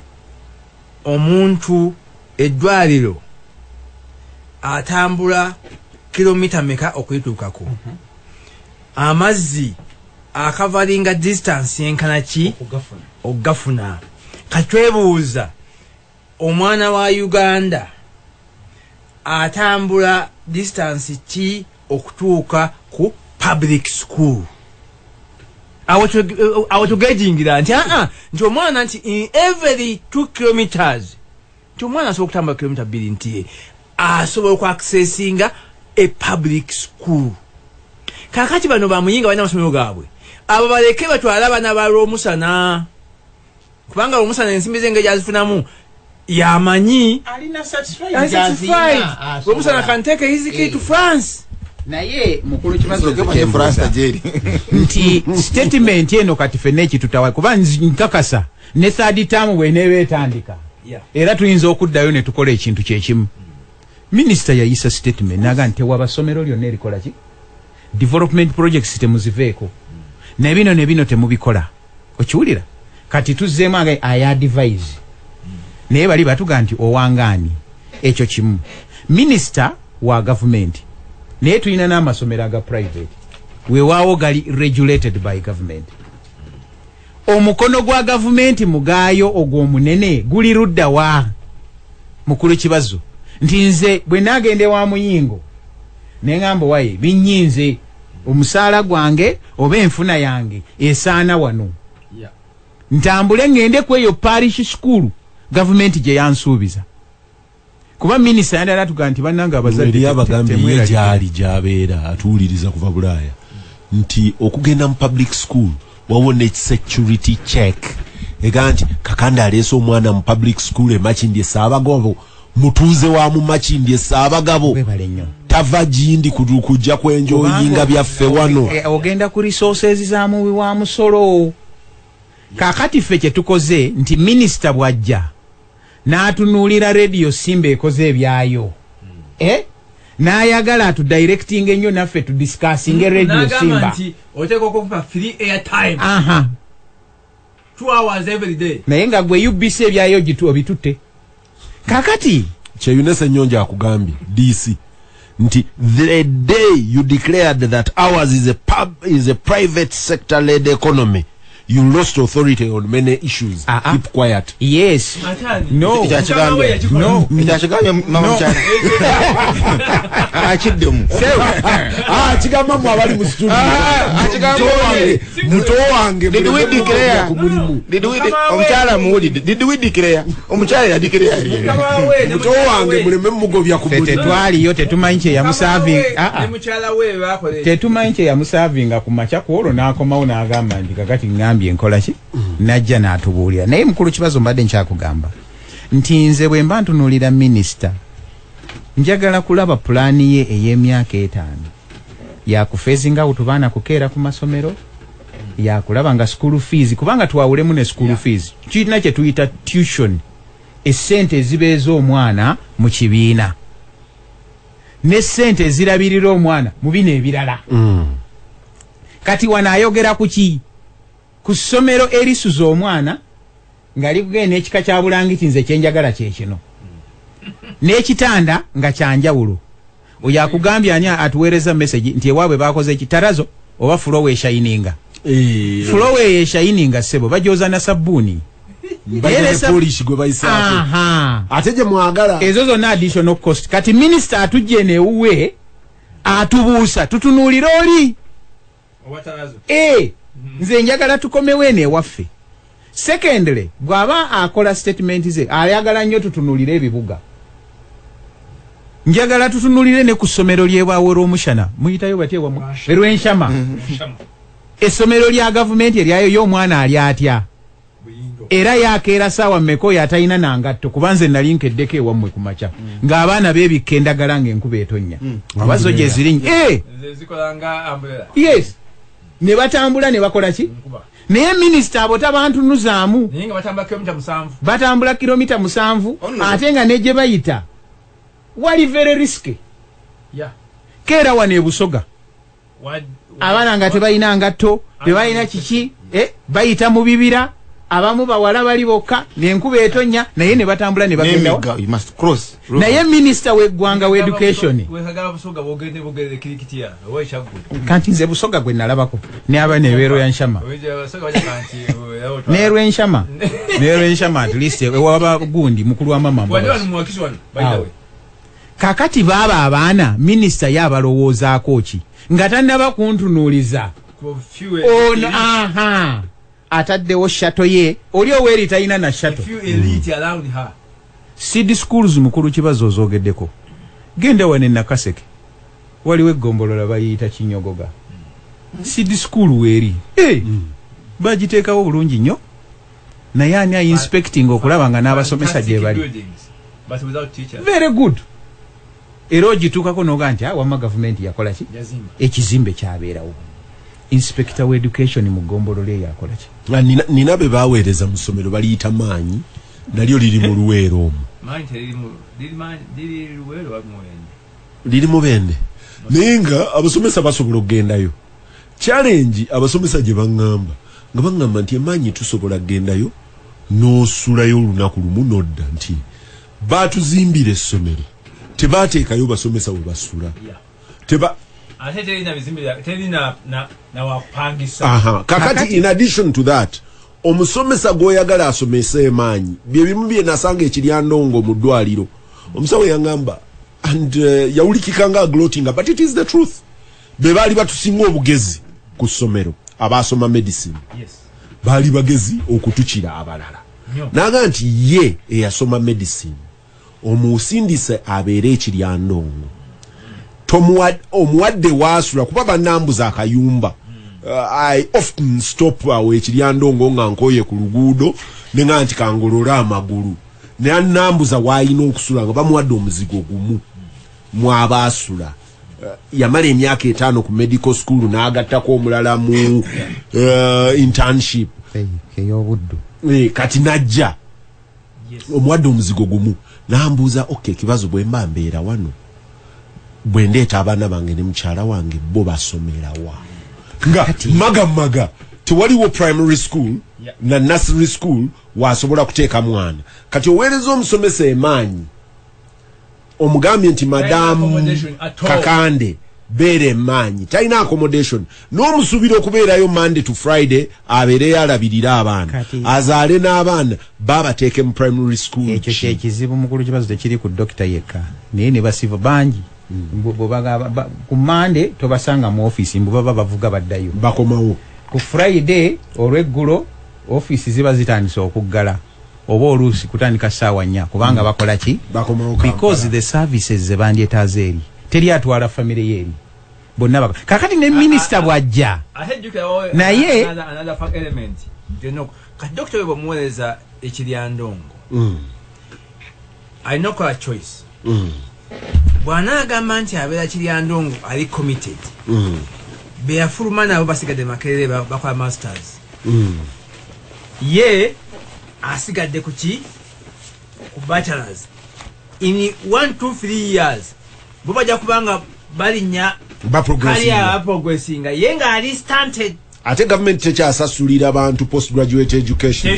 omuntu eddwaliro atambula kilomita meka okuyituukako, amazzi akavalinga distance yenkana ki okugafuna. Katwebuuza omwana wa Uganda atambula distance ki okutuuka ku public school. Awo tugejingira nti nti omwana nti in every 2 kilometers nti omwana asobola okutambula kilomita 2 nti asobola okuaccessinga a public school. Kakati bano bamuyinga balina amasomero gaabwe, abo baleke batwale abaana ba Lwomusana, kubanga Lwomusana ensimbi z'engeri azifunamu Yamanyi alina satisfied. Rwomushana can take his kid to France. Naye mukulu Kibazo nti statement eno kati fene ekitutawa kuba nkakasa ne third term bw'eneeba etandika, era tuyinza okuddayo ne tukola ekintu kyekimu. Minisita yayisa statement naga nti tewaba ssomero lyonna erikola ki development projects temuziveeko, ne bino ne bino temubikola. Okiwulira? Kati tuzzeemu aga aya advise, naye bali batuga nti owangaani. Ekyo kimu. Minisita wa gavumenti, naye tulina n'amasomero aga private, weewaawo gali regulated by government. Omukono gwa gavumenti mugaayo ogw'omunene guli ludda wa? Mukulu Kibazo, nti nze bwe naagenda ewa Muyingo ne ŋŋamba waye binnyinze omusaala gwange oba enfuna yange esaana wano, ntambule ŋŋende ku eyo parish school gavumenti gye yansuubiza. Kuba minisita yandala atuga nti bannange abazadde eri abagambye ye gyali gy'abeera atuwuliriza kuva Bulaaya nti okugenda mu public school wawo ne security check ega nti Kakande aleese omwana mu public school e Makindye Ssaabagabo, mutuuze wa mu Makindye Ssaabagabo, webale nnyo, tava gindi kujja kwenjoyinga byaffe wano. Ogenda ku resources za muwi wa musolo. Kaakati ffe kye tukoze nti minisita bw'ajja n'atunuulira Radio Simba ekoze ebyayo, n'ayagala atudirecting ennyo naffe tudiscussinge Radio N'agamba Simba. nti oteekwa okuba free airtime. 2 hours every day. Naye nga gwe UBC ebyayo obitutte. Kaakati Kyeyune Ssenyonjo akugambye DC nti the day you declared that ours is a private sector led economy, you lost authority on many issues. Keep quiet. Yes. Atani. No. Mukama we yakikola. No. Ekyakigambye mama mukyala. Akiddemu. Kigamba mmwe abali mu studio. Akigamba Muto wange. Did we declare? Ku mulimu. Did we omukyala muwulidde. Did we declare? Omukyala yadeclare. Mukama we ne Muto mukyala wange we. muleme mugobya ku Ffe mulimu. tetwaliyo, tetumanyi kye yamusavinga. Mukama we ne mukyala we bakola ekyo. Tetumanyi kye yamusavinga ku makya ku olwo n'akomawo n'agamba nti kakati ŋŋambye nkola ki, najja n'atubuulira. Naye mukulu Kibazo mbadde nkyakugamba nti nze bwe mba ntunuulira minisita njagala kulaba pulaani ye ey'emyaka 5 yakufeezinga out baana kukeera ku masomero, yakulaba nga school fees, kubanga twawulemu ne school fees kirina kye tuyita tuition, essente ezibeeza omwana mu kibiina ne ssente ezirabirira omwana mu bino ebirala. Kati wano ayogera ku ki? Ku ssomero erisuza omwana nga likugenda n'ekika kya bulangiti nze kyenjagala kye kino, n'ekitanda nga kyanjawulo. Oyo akugambye ani atuweereza message nti ewaabwe bakoze ekitarazo oba fulowa eshayininga. Fulowa eyo eshayininga ssebo bagyoza na sabbuuni. Bajja ne polish gwe bayisaako. Ate gye mwagala. Ezo zonna additional cost. Kati minisita atujja eno ewuwe atubuusa tutunuulire oli. Owatarazo. Nze njagala tukomewo eno ewaffe. Secondly, bw'aba akola statement ze ayagala nnyo tutunuulire ebibuga. Njagala tutunuulire ne ku ssomero ly'ebwawe Rwomushana. Muyitayo batya ewammwe? Erwenshama. Essomero lya gavumenti eryayo y'omwana ali atya? Era yakeera ssaawa mmeka oyo atalina nangatto, kuba nze nali nkeddeko ewammwe ku makya ng'abaana beebikka endagala ng'enkuba etonnya. Oba zo gye ziri Nze zikola nga umbrella. Yes. Ne batambula ne bakola ki? Naye minisita abo tabantunuzaamu. Naye nga batambula kilomita 7. Batambula kilomita 7, ate nga ne gye bayita wali very risky. Keera wano e Busoga. Abaana nga tebalina ngatto, tebalina kiki, bayita mu bibira, abamu bawala bali bokka, n'enkuba etonnya, naye ne batambula ne bagenda. N'emigga, you must cross. Naye minisita w'eggwanga wa education. Wekagala Busoga bwogende bugerere kirikitiya, oba ekyaggulu. Kanti nze Busoga gwe nalabako, n'abaana ebeero ya Nshama. Busoga bajja kanti, N'erwenshama. N'erwenshama at least ewaba gundi mukulu wa mama Wano Mbabazi. wano mu Wakiso wano, by the way. Kaakati baaba abaana minisita ye abalowoozaako ki? Nga tannaba kuntunuuliza. Ono, aha. Ataddewo shato ye, oli oweeri talina na shato. Seed schools mukulu Kibazo ozoogeddeko. Genda wano e Nakaseke. Waliwo eggombolola bayiyita Kinyogoga. Seed school weeri. Bagiteekawo bulungi nnyo. Naye ani ayinspecting okulaba nga n'abasomesa gye bali? Very good. Era ogituukako n'oga nti wamma gavumenti yakola ki? Ekizimbe kyabeerawo. Inspector wa education mu ggombolola eyo akola ki? Nina be baweereza mu ssomero baliyita Maanyi, nalyo liri mu Luweero omwo. Liri Mubende. Naye nga abasomesa basobola okugendayo. Challenge abasomesa gye baŋŋamba, nga baŋŋamba nti emaanyi tusobola kugendayo n'osulayo olunaku lumu n'odda, nti baatuzimbira essomero tebateekayo basomesa we basula. Ate terina bizimbe, terina na wapangisa. Kakati in addition to that, omusomesa gw'oyagala asomese emaanyi bye bimu bye nasanga ekiryandongo mu ddwaliro. Omusawo yaŋŋamba, and yawulikika nga gloating, but it is the truth. Be baali batusinga obugezi ku ssomero abasoma medicine. Baali bagezi okutukira abalala. Naga nti ye eyasoma medicine omusindise abeere ekiryandongo, omuwadde waasula kuba bannambuza akayumba. I often stop awo ekiryandongo nga nkoye ku luguudo ne nga nti kangolole amagulu, ne annambuza waayina okusula nga bamuwadde omuzigo gumu mwabaasula. Yamala emyaka 5 ku medical school n'agattako omulala mu internship ey'obuddu. Kati najja omuwadde omuzigo gumu nambuuza, okay, kibazo bwe mba mbeera wano bwe ndeeta abaana bange ne mukyala wange bo basomerawa? Nga maga maga tewaliwo primary school na nursery school wasobola kuteeka mwana. Kati oweereza omusomesa emaanyi omugambye nti madamu Kakande beera emaanyi, talina accommodation, n'omusuubira okubeerayo Monday to Friday abeereyo alabirire abaana, azaale n'abaana babateeke mu primary school. Ekyo kyekizibu mukulu kibazo tekiri ku dokita yekka, naye ne basiva bangi. Ku Monday tobasanga mu office, mbu baba bavuga baddayo bakomawo. Ku Friday olweggulo ofiisi ziba zitandise okuggala, oba oluusi kutandika ssaawa 4 kubanga bakola ki? Because the services ze bandyetaaze eri teri atwala famire ye eri bonna baka. Kakati ne minisita bw'ajja naye kati dokita we bw'omuweereza ekiryandongo alina okukola choice. Bw'anaagamba nti abeera kiryandongo ali committed, be yafuluma nabo basigadde Makerere bakola masters, ye asigadde ku ki? Ku bachelors. In 1 2 3 years bo bajja kubanga balinnya baprogressinga, ye ng'ali stunted. Ate gavumenti tekyasasulira bantu postgraduate education.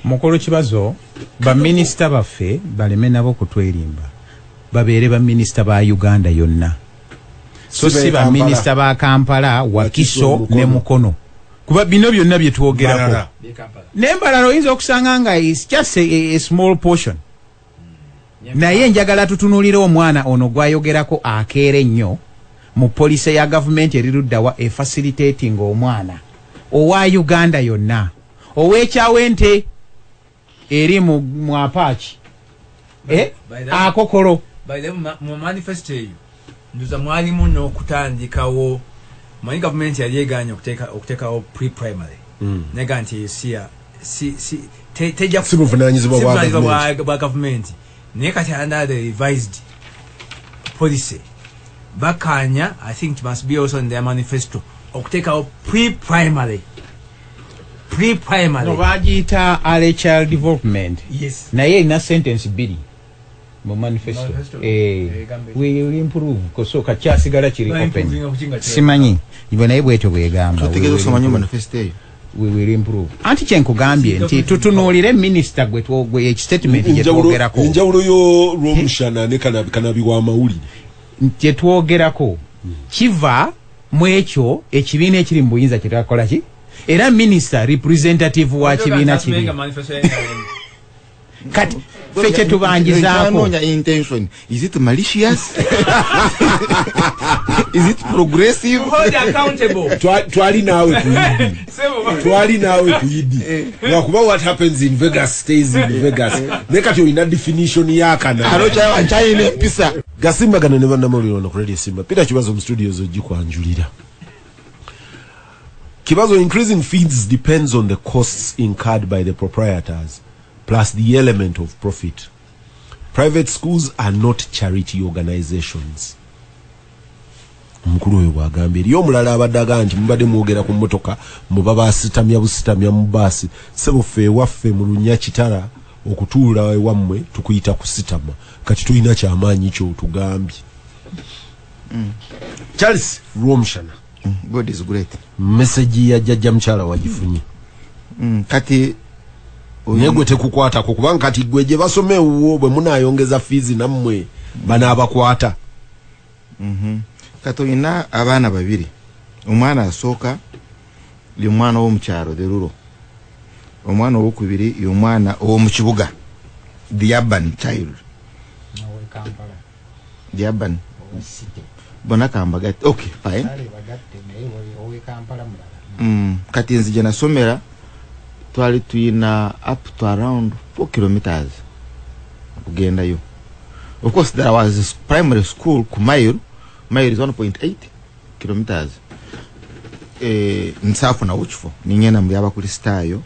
Mukulu kibazo, baminisita baffe baleme nabo kutwerimba, babeere baminisita ba Uganda yonna, so si baminisita ba Kampala, Wakiso ne Mukono, kuba bino byonna bye twogerako n'embalala oyinza okusanga nga is just a small portion. Naye njagala tutunuulire omwana ono gwayogerako akeera ennyo mu policy ya gavumenti eriruddawa efacilitating omwana owa Uganda yonna ow'ekyawente eri mu Apache akokolo. Mu manifesto eyo nduza mwalimu n'okutandikawo, manyi gavumenti yali egaanye okuteekawo pre-primary, nega nti tejja si buvunaanyizibwa bwa gavumenti. Naye kati under the revised policy bakanya, I think it must be also in their manifesto okuteekawo pre-primary. No, bagiyita early child development. Naye erina sentence 2 mu manifesto. We will improve kusooka kyasigala kiri open. Simanyi naye bwetyo bwegamba. We will improve. Anti kyenkugambye nti tutunuulire minisita gwe statement gye twogerako. Enjawulo yo Rwomushana ne Kanabi wa mawulire gye twogerako kiva mu ekyo ekibiina ekiri mu buyinza kye twakola ki? Era minisita representative wa kibiina kiri. Kati ffe kye tubanjizaako. Intention, is it malicious? Is it progressive? Hold accountable. Twali naawe ku Yidi. Twali naawe ku Yidi. Lwakuba what happens in Vegas stays in Vegas. Naye kati olina definition y'akana. Alo kyayina empisa. Gasimbagana ne bannamawulire wano ku Radio Simba. Peter Kibazo mu studios ogikwanjulira. Kibazo, increasing fees depends on the costs incurred by the proprietors plus the element of profit. Private schools are not charity organizations. Omukulu oyo bw'agambye. Eriyo omulala abadde agamba nti mubadde mwogera ku mmotoka, muba basitamya busitamya mu baasi. Ssebo, ffe ewaffe mu Lunya Kitara, okutuula ewammwe tukuyita kusitama. Kati tulina kyamaanyi kyotugambye. Charles Rwomushana. God is great. Message ya jjajja mukyala wagifunye? Kati naye gwe tekukwatako, kubanga kati gwe gye basoma ewuwo bwe munaayongeza fiizi nammwe banaabakwata. Kati olina abaana babiri. Omwana asooka ye omwana w'omukyalo, the rural. Omwana owokubiri ye omwana ow'omu kibuga, the urban child. The urban bonna kambagatte, okay, fine. Kati nze gye nasomera twali tuyina up to around 4 kilometers okugendayo. Of course there was a primary school ku mile. Mile is 1.8 kilometers. Nsaafunawo kifo, ningenda mu byabakristaayo,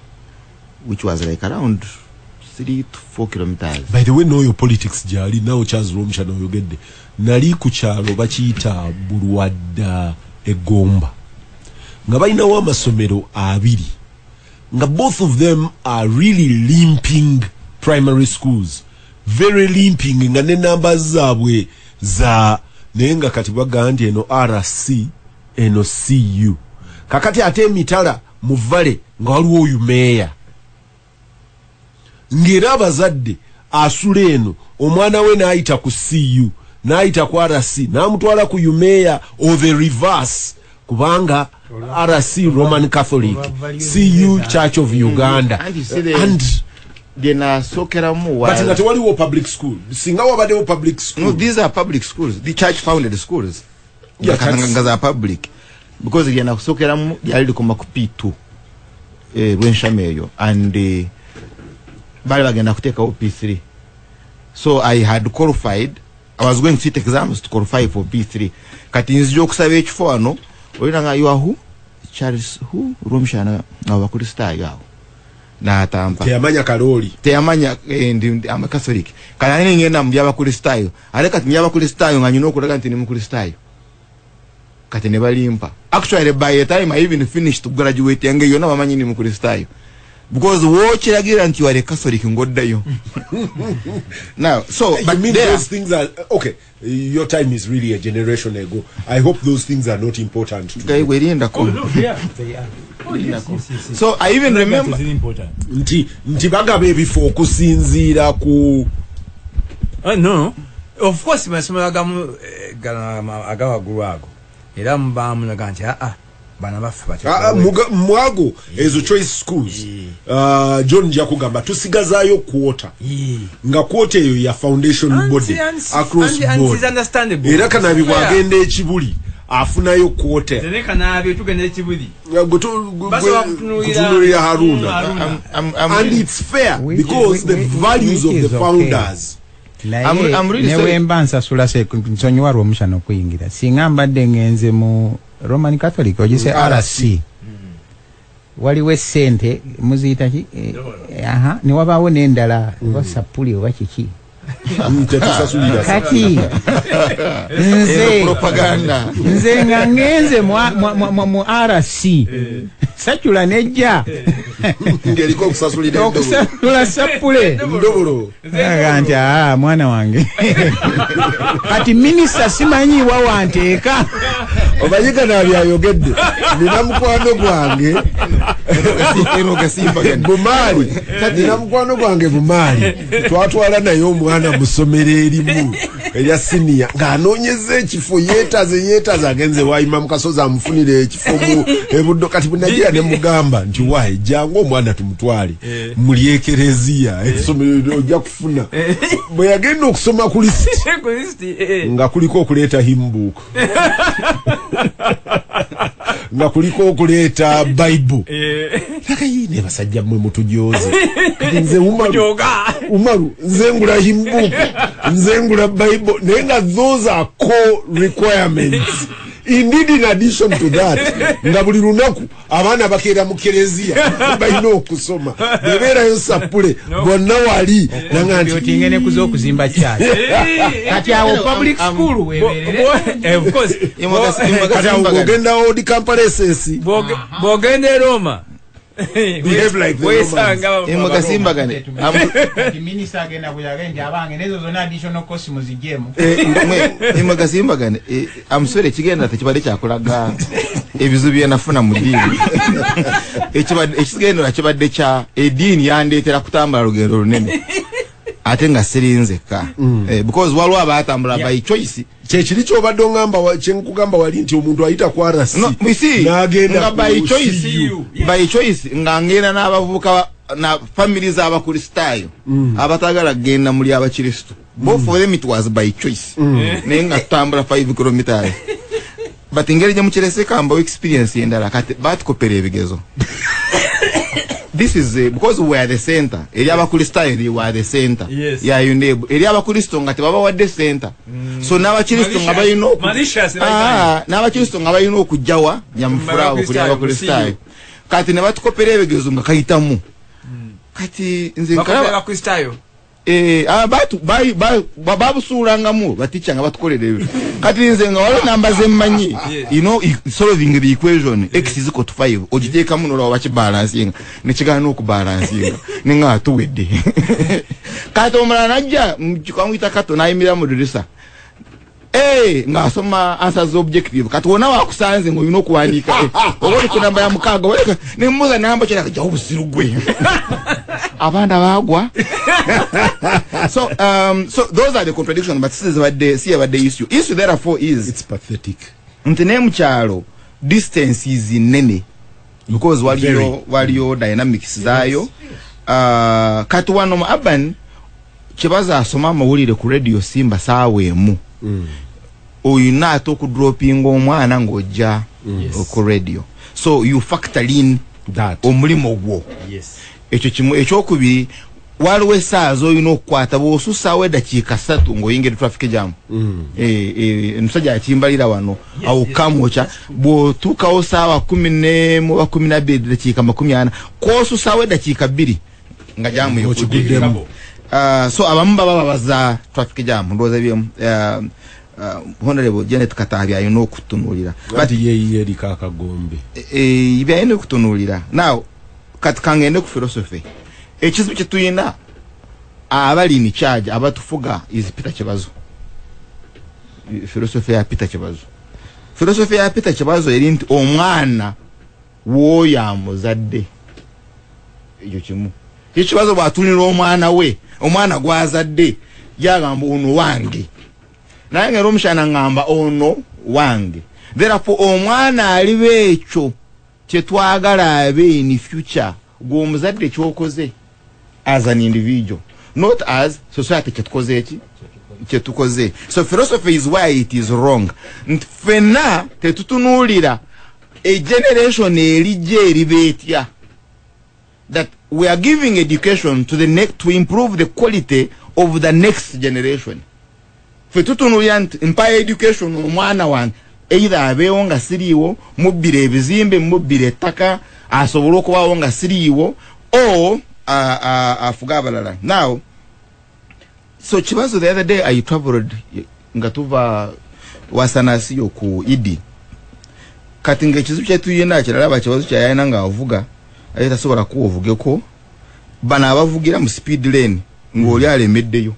which was like around 3 to 4 kilometers. By the way, n'oyo politics gyali nawo. Charles Rwomushana, oyogedde. Nali ku kyalo bakiyita Bulwadda, Egomba, nga balinawo amasomero abiri, nga both of them are really limping primary schools, very limping, nga ne namba zaabwe za, naye nga kati bagamba nti eno RC, eno CU. Kakati ate emitala mu vale nga waliwo oyu meeya, ng'era abazadde asula eno, omwana we n'ayita ku CU, n'ayita ku RC, n'amutwala ku UMEA or the reverse, kubanga RC Roman Catholic, CU Church of Uganda. And you see the- And gye nasookeramu but nga tewaliwo public school. Singa wabaddewo public school. No, these are public schools, the church founded schools. Yeah, Nga za public, because gye nasookeramu lyali likoma ku P2, Lwenshama eyo, and bali bagenda kuteekawo P3. So I had qualified, I was going to sit exams to qualify for P3. Kati nzija okusaba ekifo wano, olina nga, "You are who?" "Charles who?" "Rwomushana." Abo bakristaayo awo n'atampa. Teyamanya kalooli. Teyamanya ndi am a Catholic. Kati ate ngenda mu byabakristaayo, ate kati mu byabakristaayo nga nyina okulaga nti ndi mukristaayo. Kati ne balimpa. Actually, by the time I even finished graduate, nga yonna bamanyi ndi mukristaayo, because wokiragira nti you are a Catholic ng'oddayo now. So You but mean there, those things are okay? Your time is really a generation ago. I hope those things are not important to Guy, you. werindako. Oh, no, yeah. They are. Oh, yes. So I even remember That is important. Nti bagaba ebifo okusinziira ku No, of course masomero agamu, gano agawaggulu ago, era mubaamu naga nti aa, bana baffe Ah, ah, mwago ezo choice schools. John, nja kugamba tusigazaayo quota, nga quota eyo ya foundation body across board. Understandable. Era Kanabi bwagenda ekibuli afunayo quota. Nze ne Kanabi tugenda ekibuli. Basobola kutunuulira Haruna. Haruna. I'm And it's fair because the values which of the is okay. founders. Naye I'm really sorry. newemba nsasula, nsonyiwa Rwomushana okuyingira, singa mbadde ngenze mu Roman Catholic ogise RC, waliwo esente muziyita ki? Aha, ne wabaawo n'endala oba sapuli oba kiki. Tetusasulira. Kati nze propaganda. Nze nga ngenze mu RC, sacula nejja ng'eriko okusasulira endobolo. Okusasula sapule. Ndobolo. Aga nti, "Aa, mwana wange, kati minisita simanyi wa wanteeka." Omanyi Kanabi ayogedde, nina mukwano gwange Eno gasimbagana. Bumaali, nina mukwano gwange Bumaali, twatwala naye omwana mu ssomero erimu erya siniya, ng'anoonyeza ekifo, yeetaze yeetaze, agenze wayima mu kasozi amufunire ekifo mu ebuddo. Kati bunagira ne mugamba nti, "Waayi, jangu omwana tumutwale muli ekereziya, essomero ojja kufuna." Bwe yagenda okusoma ku lisiti, Ku lisiti. nga kuliko okuleeta hymn book, nga kuliko okuleeta Bible. Nakayiine, basajja mmwe mutujoze. Kati nze Umaru, Joga. Umaru, nze ngula hymn book, nze ngula Bible, naye nga those are core requirements. Indeed, in addition to that, nga buli lunaku abaana bakeera mu kereziya balina okusoma, bebeerayo sapule bonna wali nanga nti otingene kuza okuzimba kyali kati awo public school weberere. Of course. Kati awo ogenda Old Kampala SS, bw'ogenda e Roma, behave like the Romans. Emugasimbagane. Kati minisita agenda buyagenda abange nezo zonna additional cost muziggyemu. Emugasimbagane, amuswere ekigenda tekibadde kyakulaga ebizibu byenafuna mu ddiini. Ekigendera kibadde kya eddiini yandeetera kutambula lugendo lunene ate nga sirinzeka, because waliwo abatambula by choice. Kyekiri kyobadde oŋŋamba, kyenkugamba wali nti omuntu ayita ku RC No, we see, n'agenda nga by ku choice, CU. By choice nga ngenda n'abavubuka na family z'abakristaayo abatagala kugenda muli abakristo. Both for them it was by choice, naye nga tutambula 5 kilometers. But engeri gye mukireseka mbawo experience endala. Kati batukopera ebigezo. This is because we are the center eri abakristaayo, we are the center ya UNEB eri abakristo nga tebabawadde center, so n'abakristo nga balina Malicious. Ah, n'abakristo nga balina okujjawa nyamufulaawo kuli abakristaayo. Kati ne batukopera ebigezo nga kayitamu. Kati nze nkalaba Abakristaayo. Batu babusuulangamu batica nga batukolera ebyo. Kati nze nga waliwo namba zemmanyi, solving the equation x is equal to 5, ogiteekamu nolaba bakibalansinga nekigaana okubalansinga, nenga tuwedde. Kati omulala najja kamuyita Kato, nayimirira mu dirisa, ng'asoma answers objective. Kati wona wakusanze ng'olina okuwandiika, oba oli ku namba ya 6, oba nemubuuza namba kyera jawo busiru gwe abaana baagwa. So those are the contradictions, but si zibadde, si yabadde issue. Issue therefore is It's pathetic. Nti ne mu kyalo distance is nene because waliyo Very. Waliyo dynamics zaayo. Kati wano mu urban, Kibazo asoma amawulire ku Radio Simba saawa 1, oyina ate okudropinga omwana ng'ojja ku radio, so you factor in that omulimu gwo. Ekyo kimu. Ekyokubiri, waliwo essaawa z'olina okukwata, bw'osussaawo eddakiika 3 ng'oyingira traffic jam. Omusajja akimbalira wano awo Kamwokya, bw'otuukawo saawa 11 oba 12 dakiika 40, kw'osussaawo eddakiika 2 nga jam Okiguddemu. So abamu baba babaza traffic jam. Ndowooza byemu Honorable Janet Kataaha alina okutunuulira. But Ati yeyiye eriko akagombe. Byalina okutunuulira. Now kati kangende ku philosophy. Ekizibu kye tuyina, abali in charge abatufuga is Peter Kibazo, philosophy ya Peter Kibazo. Philosophy ya Peter Kibazo eri nti omwana w'oyo amuzadde. Ekyo kimu. Ekibazo bw'atunira omwana we, omwana gw'azadde, yagamba ono wange, naye nga era omushana ngamba ono wange. Therefore omwana aliba ekyo kyetwagala abe in future, gw'omuzadde kyokoze as an individual, not as society kyetukoze eki kyetukoze. So philosophy is why it is wrong, nti ffenna tetutunuulira a generation erijja eriba etya, that we are giving education to the next to improve the quality of the next generation. Ffe tutunuulira nti mpa education omwana wange either abeewo nga siriiwo, mubbira ebizimbe, mubbira ettaka, asobole okubaawo nga siriiwo, o afuge abalala. Now so Kibazo, the other day I traveled nga tuva Wasanasiyo ku Idi. Kati nga ekizibu kyetuyina kiralaba, Kibazo kyayalina ng'avuga aye tasobola kuwa ovugeko bano abavugira mu speed lane ng'oli alemeddeyo.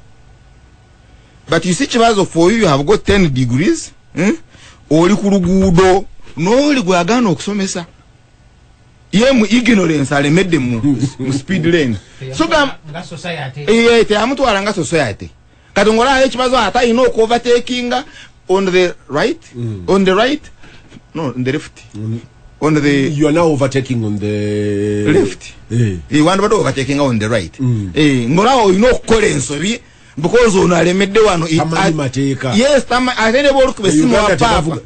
But you see Kibazo, for you, you have got 10 degrees, Oli ku luguudo n'oli gwagaana okusomesa ye mu ignorance alemedde mu speed lane. So nga society teyamutwala nga society. Kati ng'olaba ekibazo ate alina okuovertakinga on the right, on the right, no, on the left, on the You are now overtaking on the left. Wandibadde overtakinga on the right. Ng'olaba olina okukola ensobi because ono alemedde wano. Tamanyi mateeka. Yes, ate ne bw'olukuba essimu Uganda wa paapa.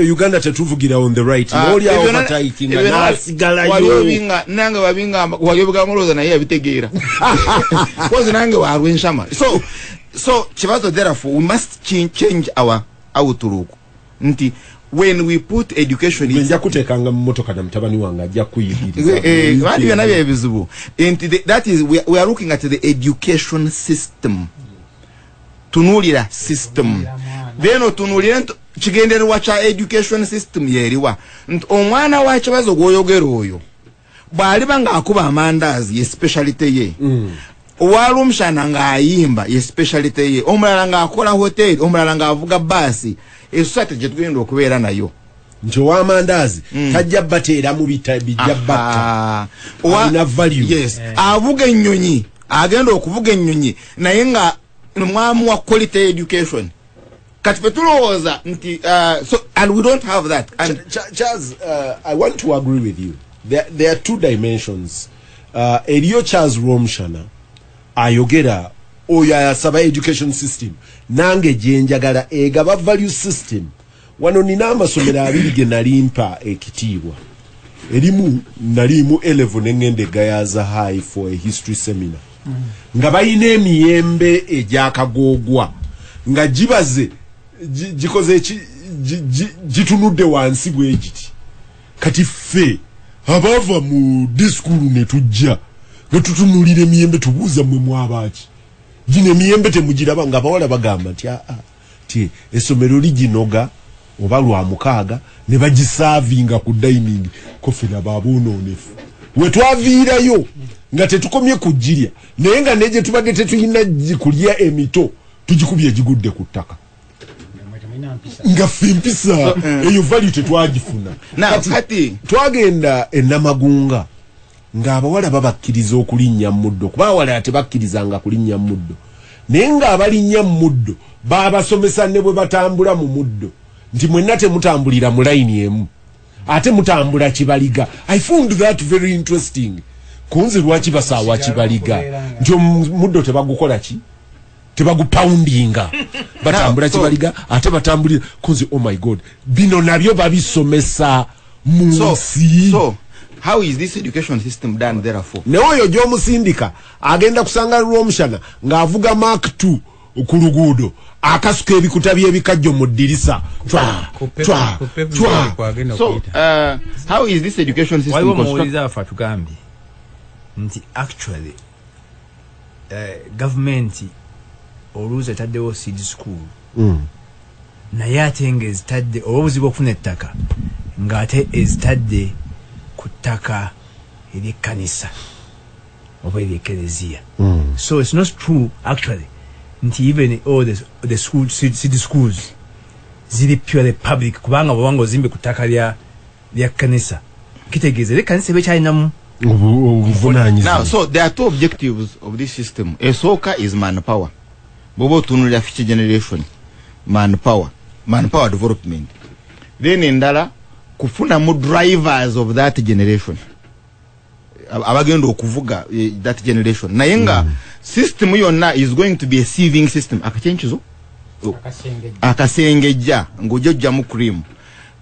Uganda tetuvugira on the right. N'oli Ebyo overtakinga ebyo n'asigalayo. Wali obinga nange babingamba, wali obigamba olowooza naye yabitegeera kozi nange walwenshama. So Kibazo, therefore we must change our outlook nti When we put education, nja kuteekanga mu motoka na mutabani wange ajja kuyigiriza. Bandi byonna byebizibu. Nti that is, we are looking at the education system. Tunuulira system, then otunuulire kigendererwa kya education system yeriwa. Nti omwana wa Kibazo gw'oyogera oyo bw'aliba ng'akuba amandaazi, ye speciality ye, owalumushana ng'ayimba, ye speciality ye, omulala ng'akola hoteri, omulala ng'avuga baasi, esociety gye tugenda okubeera nayo. Nti ow'amandaazi tajja bateeramu bijja batta, alina value. Yes, avuga ennyonyi, agenda okuvuga ennyonyi, naye nga mwamuwa quality education. Kati fe tulowooza nti so, and we don't have that. And Charles, I want to agree with you. There are two dimensions. Eriyo Charles Rwomushana ayogera oyo ayasaba education system, nange gyenjagala egaba value system. Wano nina amasomero abiri ge nali mpa ekitiibwa. Erimu nalimu A-level nengenda e Gayaza High for a history seminar, nga balina emiyembe egyakagoogwa nga gibaze gikoze gitunudde wansi bwe giti. Kati ffe abava mu disukulu ne tujja nga tutunulira emiyembe, tubuuza, mmwe mwabaaki gino emiyembe temugiraba? Nga abawala bagamba nti aa, ti essomero liginoga oba lwa mukaaga ne bagisaavinga ku dining. Kofe nabo aboonoonefu we twaviirayo nga tetukomye kugirya, naye nga neje tubadde tetulina kulya emito, tugikubye egigudde ku ttaka, nga ffe empisa eyo value tetwagifuna. Kati twagenda enamagunga ng'abawala babakkiriza okulinnya muddo, kuba abawala tebakkirizanga kulinnya muddo, naye ng'abalinnya muddo babasomesa ne bwe batambula mu muddo nti mwenna temutambulira mu layini emu, ate mutambula kibaliga. I found that very interesting. Kunze lwaki basaawa kibaliga nti omuddo tebagukola ki, tebagupawundinga, batambula kibaliga ate batambulira kunze. Oh my God, bino nabyo babisomesa mu nsi. So how is this education system done therefore? Naye oyo gy'omusindika agenda kusanga Rwomushana ng'avuga Mark 2 ku luguudo, akasuka ebikuta by'ebikajjo mu ddirisa. Twa twa twa. So how is this education system waliwo constructed? Omuwuliza waffe atugambye nti actually gavumenti oluusi etaddewo seed school, naye ate ng'ezitadde olw'obuzibu okufuna ettaka, ng'ate ezitadde ku ttaka eryekkanisa oba eryekkereziya. So it's not true actually nti even all the school, seed schools ziri purely public, kubanga bwobanga ozimbe ku ttaka lya kkanisa, kitegeeza era ekkanisa eba ekyalinamu obuvunanyizibwa. Now, so there are two objectives of this system. Esooka is manpower. Bw'oba otunuulira future generation, manpower, manpower development. Then endala kufunamu drivers of that generation, abagenda okuvuga that generation. Naye nga system yonna is going to be a sieving system, akakyenkizo, akasengejja ng'ojja ojjamu cream.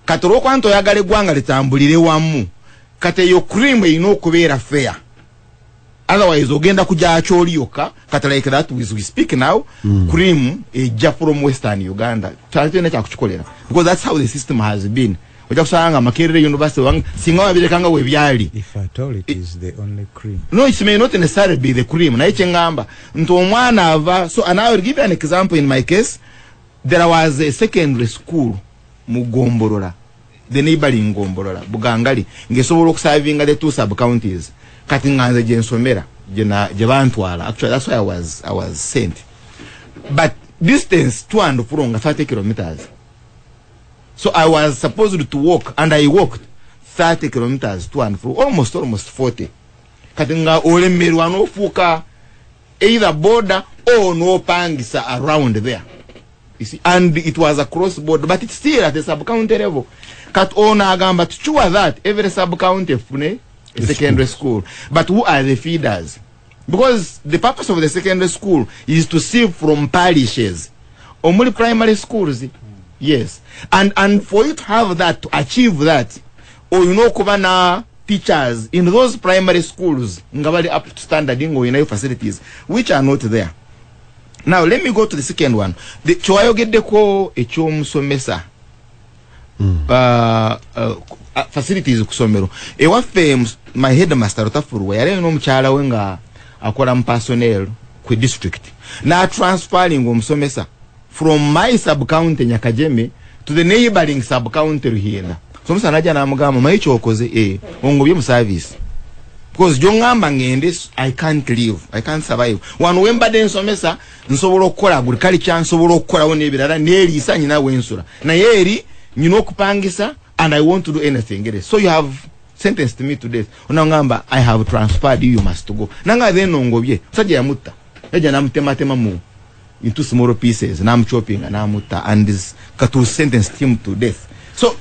Kati olwokuba nti oyagala eggwanga litambulire wamu, kati eyo cream erina okubeera fair, otherwise ogenda kujja kyoli yokka. Kati like that, as we speak now, cream ejja from Western Uganda. Kyalina kyakukikolera because that's how the system has been. Ojja kusanga nga Makerere University singa wabirekanga we byali. If at all it is the only cream. No, it may not necessarily be the cream, naye kyeŋŋamba nti omwana ava. So, and I will give you an example. In my case, there was a secondary school mu gombolola, the neighboring gombolola Bugangali, ng'esobola okusavinga the two sub counties. Kati nga nze gye nsomera, gye bantwala, actually that's why I was sent, but distance to and fro nga 30 kilometers. So I was supposed to walk, and I walked 30 kilometers to and fro, almost 40. Kati nga olemerwa n'ofuuka either border or n'opangisa around there. You see, and it was a cross border, but it's still at the sub county level. Kati ono agamba to sure that every sub county efune a secondary school. But who are the feeders? Because the purpose of the secondary school is to sieve from parishes omuli primary schools. Yes, and for you to have that, to achieve that, olina okuba na teachers in those primary schools nga bali up to standard, ng'olinayo facilities, which are not there. Now let me go to the second one, kyewayogeddeko ekyomusomesa. Facilities kusomero ewaffe, my headmaster Rutafurwa yali n'omukyala we nga akola mu personnel ku district, na transferring omusomesa from my sub county Nyakajeme to the neighboring sub county Ruhinda. Musomesa najja n'amugamba, "Mayi, kyokoze, ongobye mu service because gyongamba ngende, I can't live, I can't survive. Wano wembadde nsomesa nsobola okukola agriculture, nsobola okukolawo n'ebirala, neeriisa, nyina wensula, naye eri nyina okupangisa and I want to do anything else. So you have sentenced me to death." Onangamba, "I have transferred you, you must go." Nanga then ongobye. Musajja yamutta, yajja namutematema mu into small pieces, namuchoppinga, namutta, and this katu sentenced him to death. So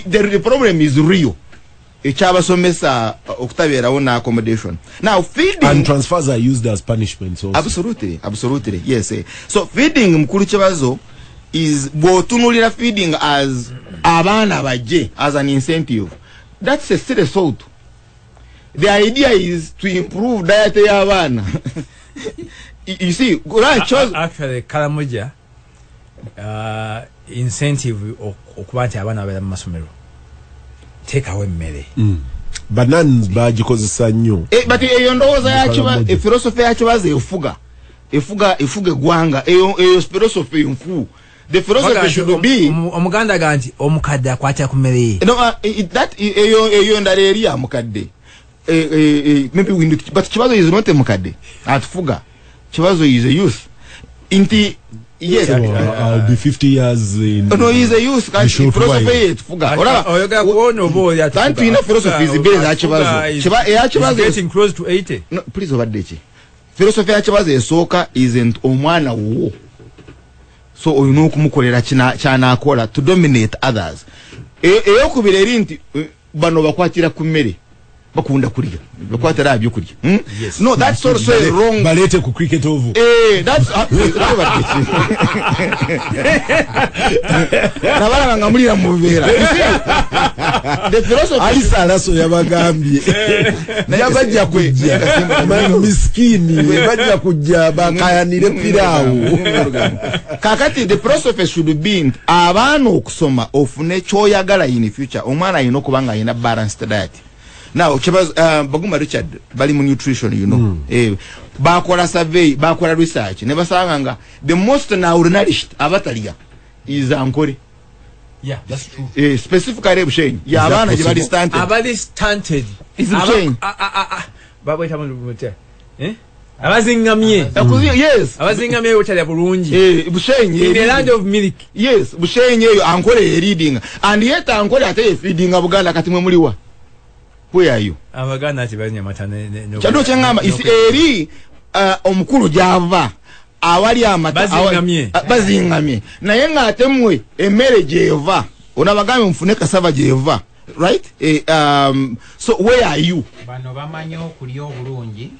the problem is real, ekyabasomesa okutabeerawo na accommodation. Now feeding And transfers are used as punishments also. Absolutely, absolutely, yes. So feeding, mukulu Kibazo, is bw'otunuulira feeding as abaana bajje as an incentive, that's a serious thought. The idea is to improve diet y'abaana. You see, Actually, Karamoja incentive okuba nti abaana babeera mu masomero, teekawo emmere. Banaans bagikozesa nnyo. But eyo ndowooza yakiba philosophy yakibazo efuga eggwanga. Eyo philosophy nfu. The philosophy should be Omuganda ga nti omukadde akwatira ku mmere ye. No, that eyo ndala eri ya mukadde. Maybe we need, but Kibazo is not a mukadde atufuga. Kibazo is a youth nti yes. So, I'll be 50 years in No, he's a youth. a short Philosophy while. etufuga, olaba Oyogera kuona oba oli atufuga. Tanti tulina philosophies bbiri eza Kibazo. Eya Kibazo Getting close to 80. No, please, obadde ki? Philosophy ya Kibazo esooka isn't omwana wuwo, so olina okumukolera kyanakola to dominate others. Eyokubiri eri nti bano bakwatira ku mmere, bakunda kulya, bakwatira byokulya? Yes. No, that's also a wrong Balete ku cricket oval. That's obadde ki? Nabalaba nga mulira mu buveera. You see, the philosophy Alisa Alaso yabagambye yabajja kujja miskini, bajja kujja bakayanire piraawo. Kakati the philosophy should be nti abaana okusoma ofune kyoyagala in future, omwana alina okuba nga alina balanced diet. Now Kibazo, Baguma Richard bali mu nutrition, bakola survey, bakola research ne basanga nga the most malnourished, abatalya, is Ankole. Yeah, that's true. Specifically Bushenyi, ya abaana gye bali stunted. Abali stunted. Is Bushenyi. Babweta mu mutya, abazingamye. Yes. Abazingamye otalya bulungi. Bushenyi. In the land of milk. Yes, Bushenyi eyo, Ankole leading, and yet Ankole ate feeding Buganda. Kati mwe muliwa? Where are you? Abaganda ati banywa amata Kyado kyeŋŋamba isi eri omukulu gyava awali amata Bazingamye. Bazingamye, naye ng'ate mmwe emmere gyeva onabagambe mufune kasava gyeva, right? So where are you? Bano bamanyi okulya obulungi,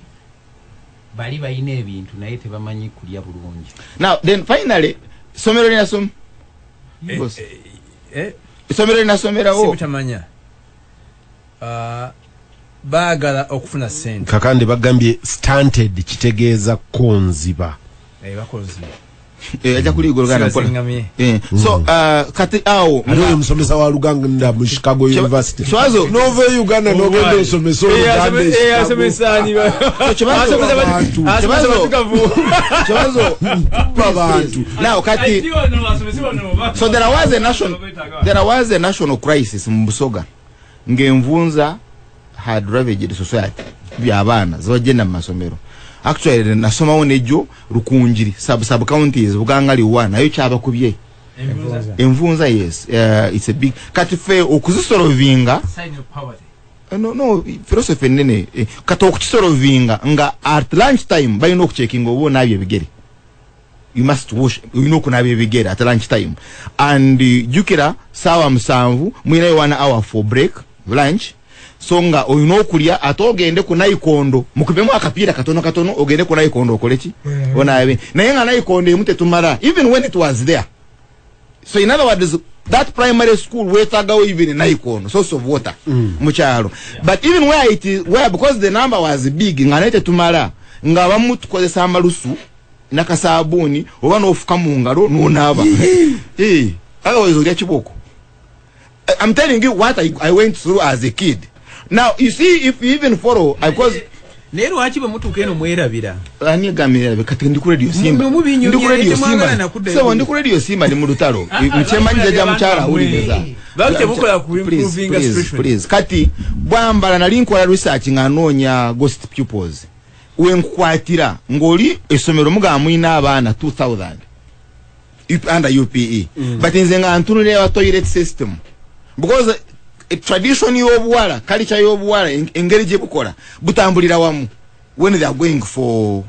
bali balina ebintu naye tebamanyi kulya bulungi. Now then, finally, somero linasoma Boss. Essomero linasomerawo Sibutamanya. Baagala okufuna sente. Kakande bagambye stunted kitegeeza konziba. Bakozi. Ajja kuliiga Oluganda mpola. Sibazingamye. So kati awo Ate oyo musomesa wa Luganda mu Chicago University. Kibazo Nova e Uganda n'ogenda osomesa Oluganda e Chicago. Asomesa ani? Kibazo Abantu. Asomesa batugavu. Kibazo Abantu. Now kati so there was a national crisis mu Busoga ng'envunza had ravaged society, by'abaana zibagenda mu masomero. Actually nasomawo nejjo Rukunjiri sub counties Bugangali wa nayo kyabakubye envunza. Yes, it's a big kati fe okuzisolvinga Sign of poverty. No, philosophy nene, kati okukisolvinga nga at lunch time balina okucheckinga oba onaabye ebigere. You must wash, olina okunaaba ebigere at lunch time, and jjukira 7:00 mulinayo 1 hour for break, lunch. So nga olina okulya ate ogende ku nayikondo mukubemu akapiira katono katono, ogende ku nayikondo okole ki, onaabe. Naye nga nayikondo emu tetumala even when it was there. So in other words, that primary school wetagawo even nayikondo, source of water mu kyalo. But even where it is, where, because the number was big, nga naye tetumala, nga abamu tukozesa amalusu nakasaabuuni oba n'ofuka mu ngalo n'onaaba. Otherwise olya kiboko. I'm telling you what I went through as a kid. Now you see, if you even follow, because naye lwaki bwe mutuuka eno mwerabira? Ani gamira kati ndi ku Radio Simba. Ndi ku Radio Simba. So ndi ku Radio Simba ndi mu lutalo. Mchemanyi jaja mukyala awuliriza. Lwaki temukola ku improving situation? Please. Kati bwambala nali nkola research nga noonya ghost pupils. We nkukwatira ng'oli essomero mugamba mulina abaana 2000 under UPE. But nze nga ntunulira toilet system. Because tradition y'obuwala, culture y'obuwala, engeri gye bukola butambulira wamu when they are going for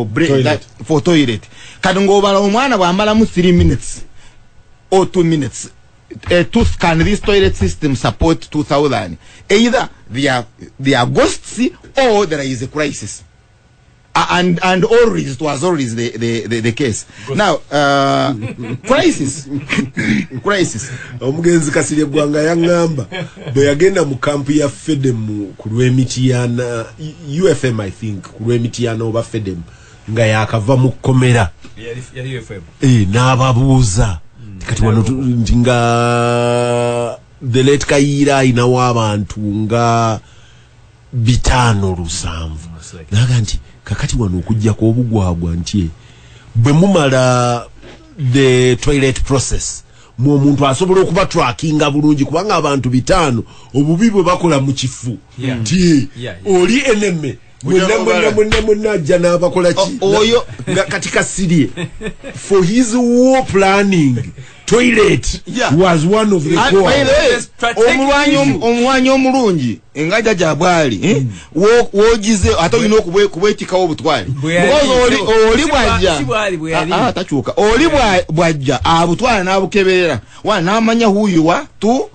break, toilet. That, for toilet. Kati ng'obala omwana bw'amalamu 3 minutes or 2 minutes, can this toilet system support 2000? Either they are ghosts or there is a crisis. And always it was always the case. Ghost. Now crisis. Crisis. Omugenzi Kasirye Gwanga yangamba bwe yagenda mu kampu ya Fedem ku lw'Emityana, UFM I think, ku lw'Emityana oba Fedem, nga yakava mu kkomera yali UFM, n'ababuuza kati wano nti nga the late Kayiira ayinawo abantu nga 507, naga nti kakati wano okujjako obugwagwa nti bwe mumala the toilet process mu omuntu asobola okuba trackinga bulungi, kubanga abantu 5 obubi bwe bakola mu kifu nti oli enemy mwenna ajja n'abakola ki oyo nga kati Kasirye for his war planning toilet was one of the core. Omulwanyi omulungi nga jjajja bwali wogize ate olina okubwetikawo obutwale, oli bwajja takyuka, oli bwajja abutwala n'abukeberera wa n'amanya who you are to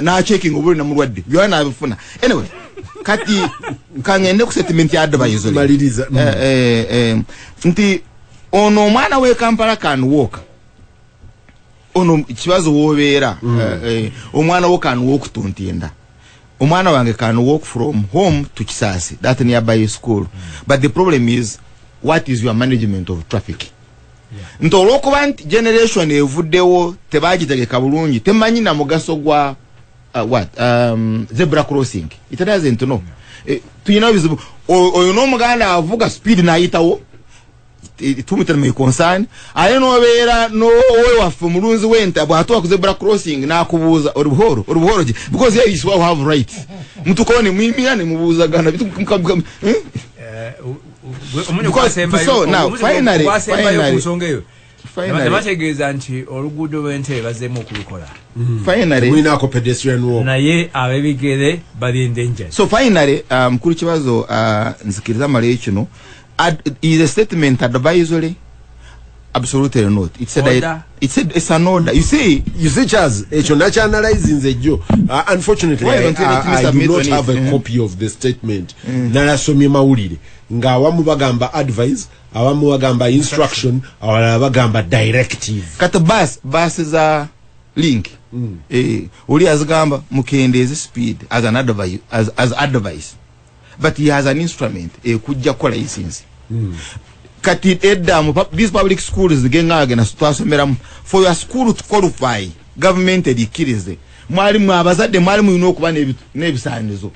n'achecking obuli namulwadde byonna n'abifuna. Anyway, kati kangende ku statement ya advisory maliriza nti ono omwana we Kampala can walk, ono kibazo wobeera omwana wo can walk to Ntinda, omwana wange can walk from home to Kisasi, that nearby school. But the problem is, what is your management of traffic? Nti olwokuba nti generation evuddewo tebagitegeka bulungi, temanyi na mugaso gwa zebra crossing. It doesn't know. Tuyina bizibu oyo n'omuganda avuga speed n'ayitawo, tumutera concern aye nobeera no owe waffe omulunzi w'ente bw'atuuka ku zebra crossing n'akubuuza oli buhoro ki, because here is where we have right mutukone muyimira ne mubuuzagana. So now finally bategeeza nti oluguudo lw'entebe bazzeemu okulukola. Finally mulinako pedestrian walk, naye ab'ebigere bali endangered. So finally mukulu Kibazo, nzikiriza maleyo kino. Is a statement advisory? Absolutely not. It's a it's an order. You see Charles, ekyo nakyanalyzinze jjo. Unfortunately I do not have a copy of the statement. Nalasomye mawulire nga awamu bagamba advice, awamu bagamba instruction, awalala bagamba directive. Kati bus za link oli azigamba mukendeeze speed as an advice, as advice, but he has an instrument ekujja kukola license. Kati edda mu these public schools genga twasomeramu, for your school to qualify government erikirize mwalimu abazadde mwalimu mulina okuba n'ebisaanizo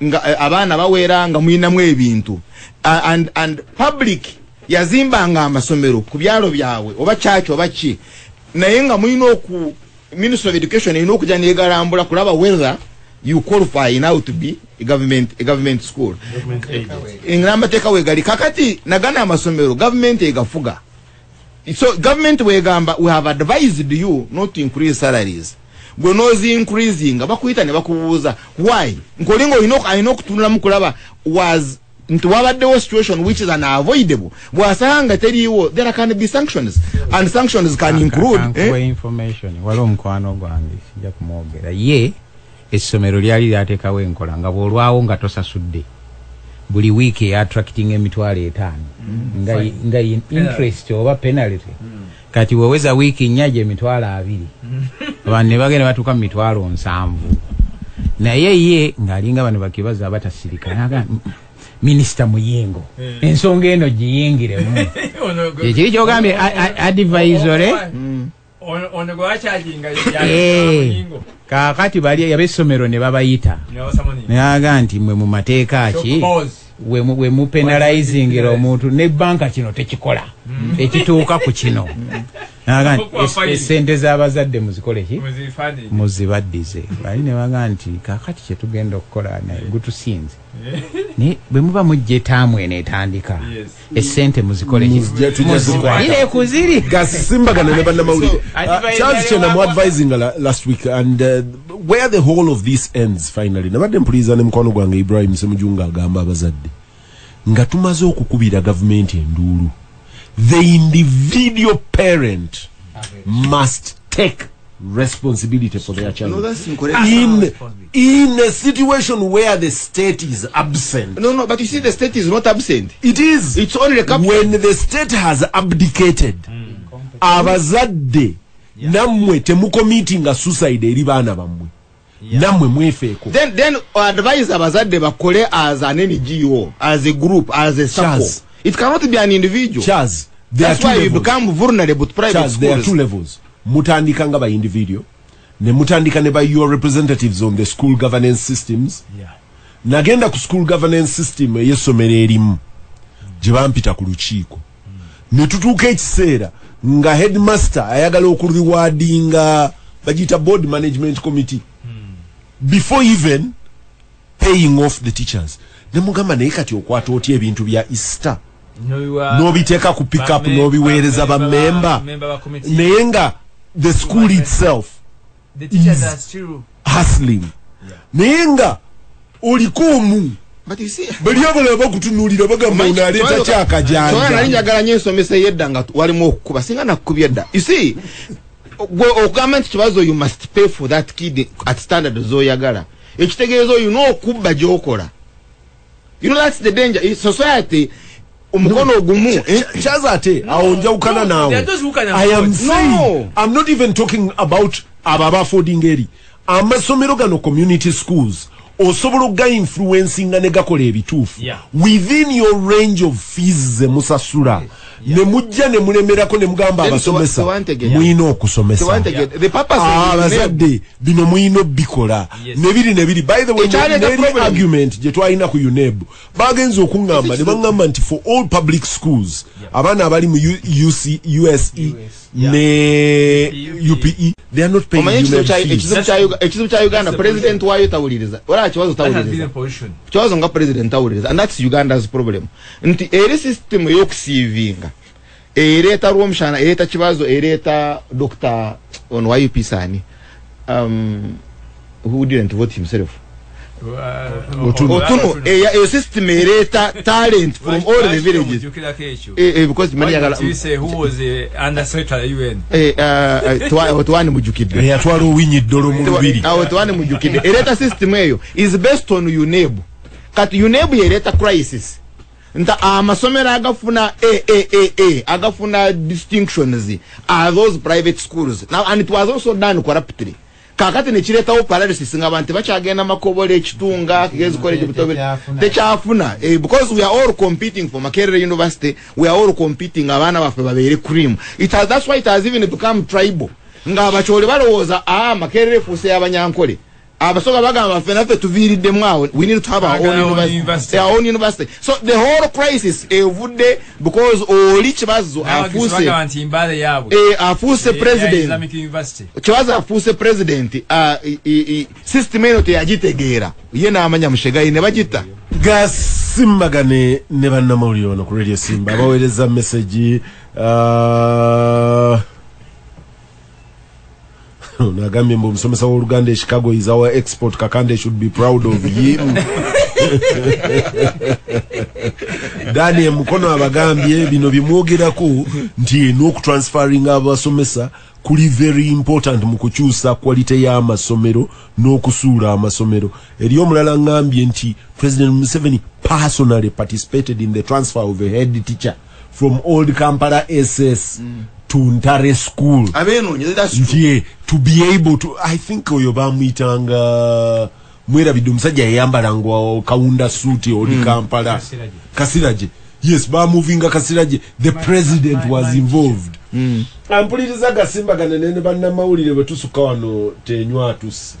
nga abaana bawera nga mulinamu ebintu, and public yazimbanga amasomero ku byalo byabwe oba church oba ki, naye nga mulina oku Ministry of Education erina okujja negalambula kulaba whether you qualify now to be a government school. Engamba wegali kakati nagana amasomero government egafuga. So government wegamba we have advised you not to increase salaries. Gwe nozi increasing bakuyita ne bakubuuza why? Nkolingo alina okutunulamu kulaba was nti wabaddewo situation which is unavoidable. Bw'asanga teriiwo, there can be sanctions, and sanctions can include information. Waliwo omukwano gwange sijja kumwogera, ye essomero lyali lyateekawo enkola nga bw'olwawo nga tosasudde buli wiiki eattracting 5,000 nga interest oba penalty. Kati weweza wiiki 4 gye 20,000, abantu ne bagenda batuuka mu 70,000. Naye ye ng'alinga bano bakibaza abatasirika, naga Minisita Muyingo ensonga eno giyingiremu. Ekiri kyogambye advisory Kaakati bali ab'essomero ne babayita nayaga nti mwe mu mateeka ki we mu penalizingira omuntu ne banka kino tekikola ekituuka ku kino. Naga nti esente z'abazadde muzikole ki muzibaddize. Bali ne baga nti kaakati kye tugenda okukola naye gutusinze naye bwe muba mujja etaamu eno etandika esente muzikole ki muzikole kuziri. Gasimbagana ne bannamawulire. Charles Chena mu advising last week and where the whole of this ends finally. Nabadde mpuliza ne mukwano gwange Ibrahim Semujunga agamba abazadde nga tumaze okukubira gavumenti enduulu, the individual parent must take responsibility for their child. No, that's incorrect. In a situation where the state is absent. No, but you see, the state is not absent. It is. It's only a couple. When the state has abdicated, abazadde namwe temucommitting suicide eri baana bammwe. Namwe mwefeeko. Then advise abazadde bakole as an NGO, as a group, as a circle. It cannot be an individual. Charles, there that's are two why levels. You become vulnerable to private Charles, schools. There are two levels. Mutandika nga by individual, ne mutandika ne by your representatives on the school governance systems. Nagenda ku school governance system ey'essomero erimu gye bampita ku lukiiko. Ne tutuuka ekiseera nga headmaster ayagala okurewardinga bagiyita board management committee before even paying off the teachers. Ne mugamba naye kati okwata otya ebintu bya Easter n'obiteeka ku pick up n'obiweereza bammemba, naye nga the school itself is hustling. Naye nga oliko omu bali abalala bakutunuulira bagamba ono aleeta kyakajanja. Nali njagala nnyo ensomesa ey'edda nga walimu okukuba, singa nakukubye dda. You see, okugamba nti Kibazo you must pay for that kid at standard z'oyagala, ekitegeeza olina okubba gy'okola. You know, that's the danger. In society, umukono ogumu. Charles ate awo njawukana naawe. I am saying, I'm not even talking about abo abaafodinga eri amasomero gano community schools osobola okuga influencinga ne gakola ebituufu within your range of fees ze musasula. Ne mujja ne mulemerako ne mugamba abasomesa muyina okusomesa, abazadde bino muyina obikola nebiri nebiri. By the way, neri argument gye twalina ku UNEB bagenze okuŋŋamba ne baŋŋamba nti for all public schools abaana abali mu UC, USE ne UPE they are not paying UNEB fees. Ekizibu kya Uganda, president waayo tawuliriza. Wala Kibazo tawuliriza. Kibazo nga president tawuliriza, and that's Uganda's problem. Nti eri system ey'okusiivinga ereeta Rwomushana, ereeta Kibazo, ereeta Dr. on YUP Sani, who didn't vote himself. Otunu. Eyo system ereeta talent from all the villages. Because many who was under secretary UN. Otwani mujukidde. Yatwala Owinyi Ddolo mu lubiri. Otwani mujukidde. Ereeta system eyo is based on UNEB. Kati UNEB yereeta crisis. Nta amasomero agafuna AAAA agafuna distinctions are those private schools. Now, and it was also done corruptly. Kakati nekireetawo paralysis nga abantu bakyagenda Makobola, Ekitunga, Kigezi College, Butobe tekyafuna, because we are all competing for Makerere University, we are all competing abaana baffe babeere cream. It has, that's why it has even become tribal. Nga Abacholi balowooza Makerere efuuse y'Abanyankole, Abasoga bagamba ffe naffe tuviiriddemu awo, we need to have our own university, our own university. So the whole crisis evudde because oli Kibazo afuuse afuuse president. Kibazo afuuse president, system eno teyagitegeera ye n'amanya Mushegayi ne bagita. Gasimbagane ne bannamawulire wano ku Radio Simba abaweereza message. Nagambye mbu omusomesa w'Oluganda e Chicago is our export, Kakande should be proud of him. Daniel Mukono abagambye bino bimwogerako nti n'okutransferring abasomesa kuli very important mu kukyusa quality y'amasomero n'okusuula amasomero. Eri omulala ngambye nti President Museveni personally participated in the transfer of a head teacher from Old Kampala SS to Ntare School. Nti to be able to, I think oyo bamuyitanga mwerabidde omusajja yayambalanga kawunda suuti Old Kampala Kasiraje. Yes, bamuvinga Kasiragye. The president was involved. Ampuliriza, gasimbagane nene bannamawulire, bwe tusuka wano tenywa atusse.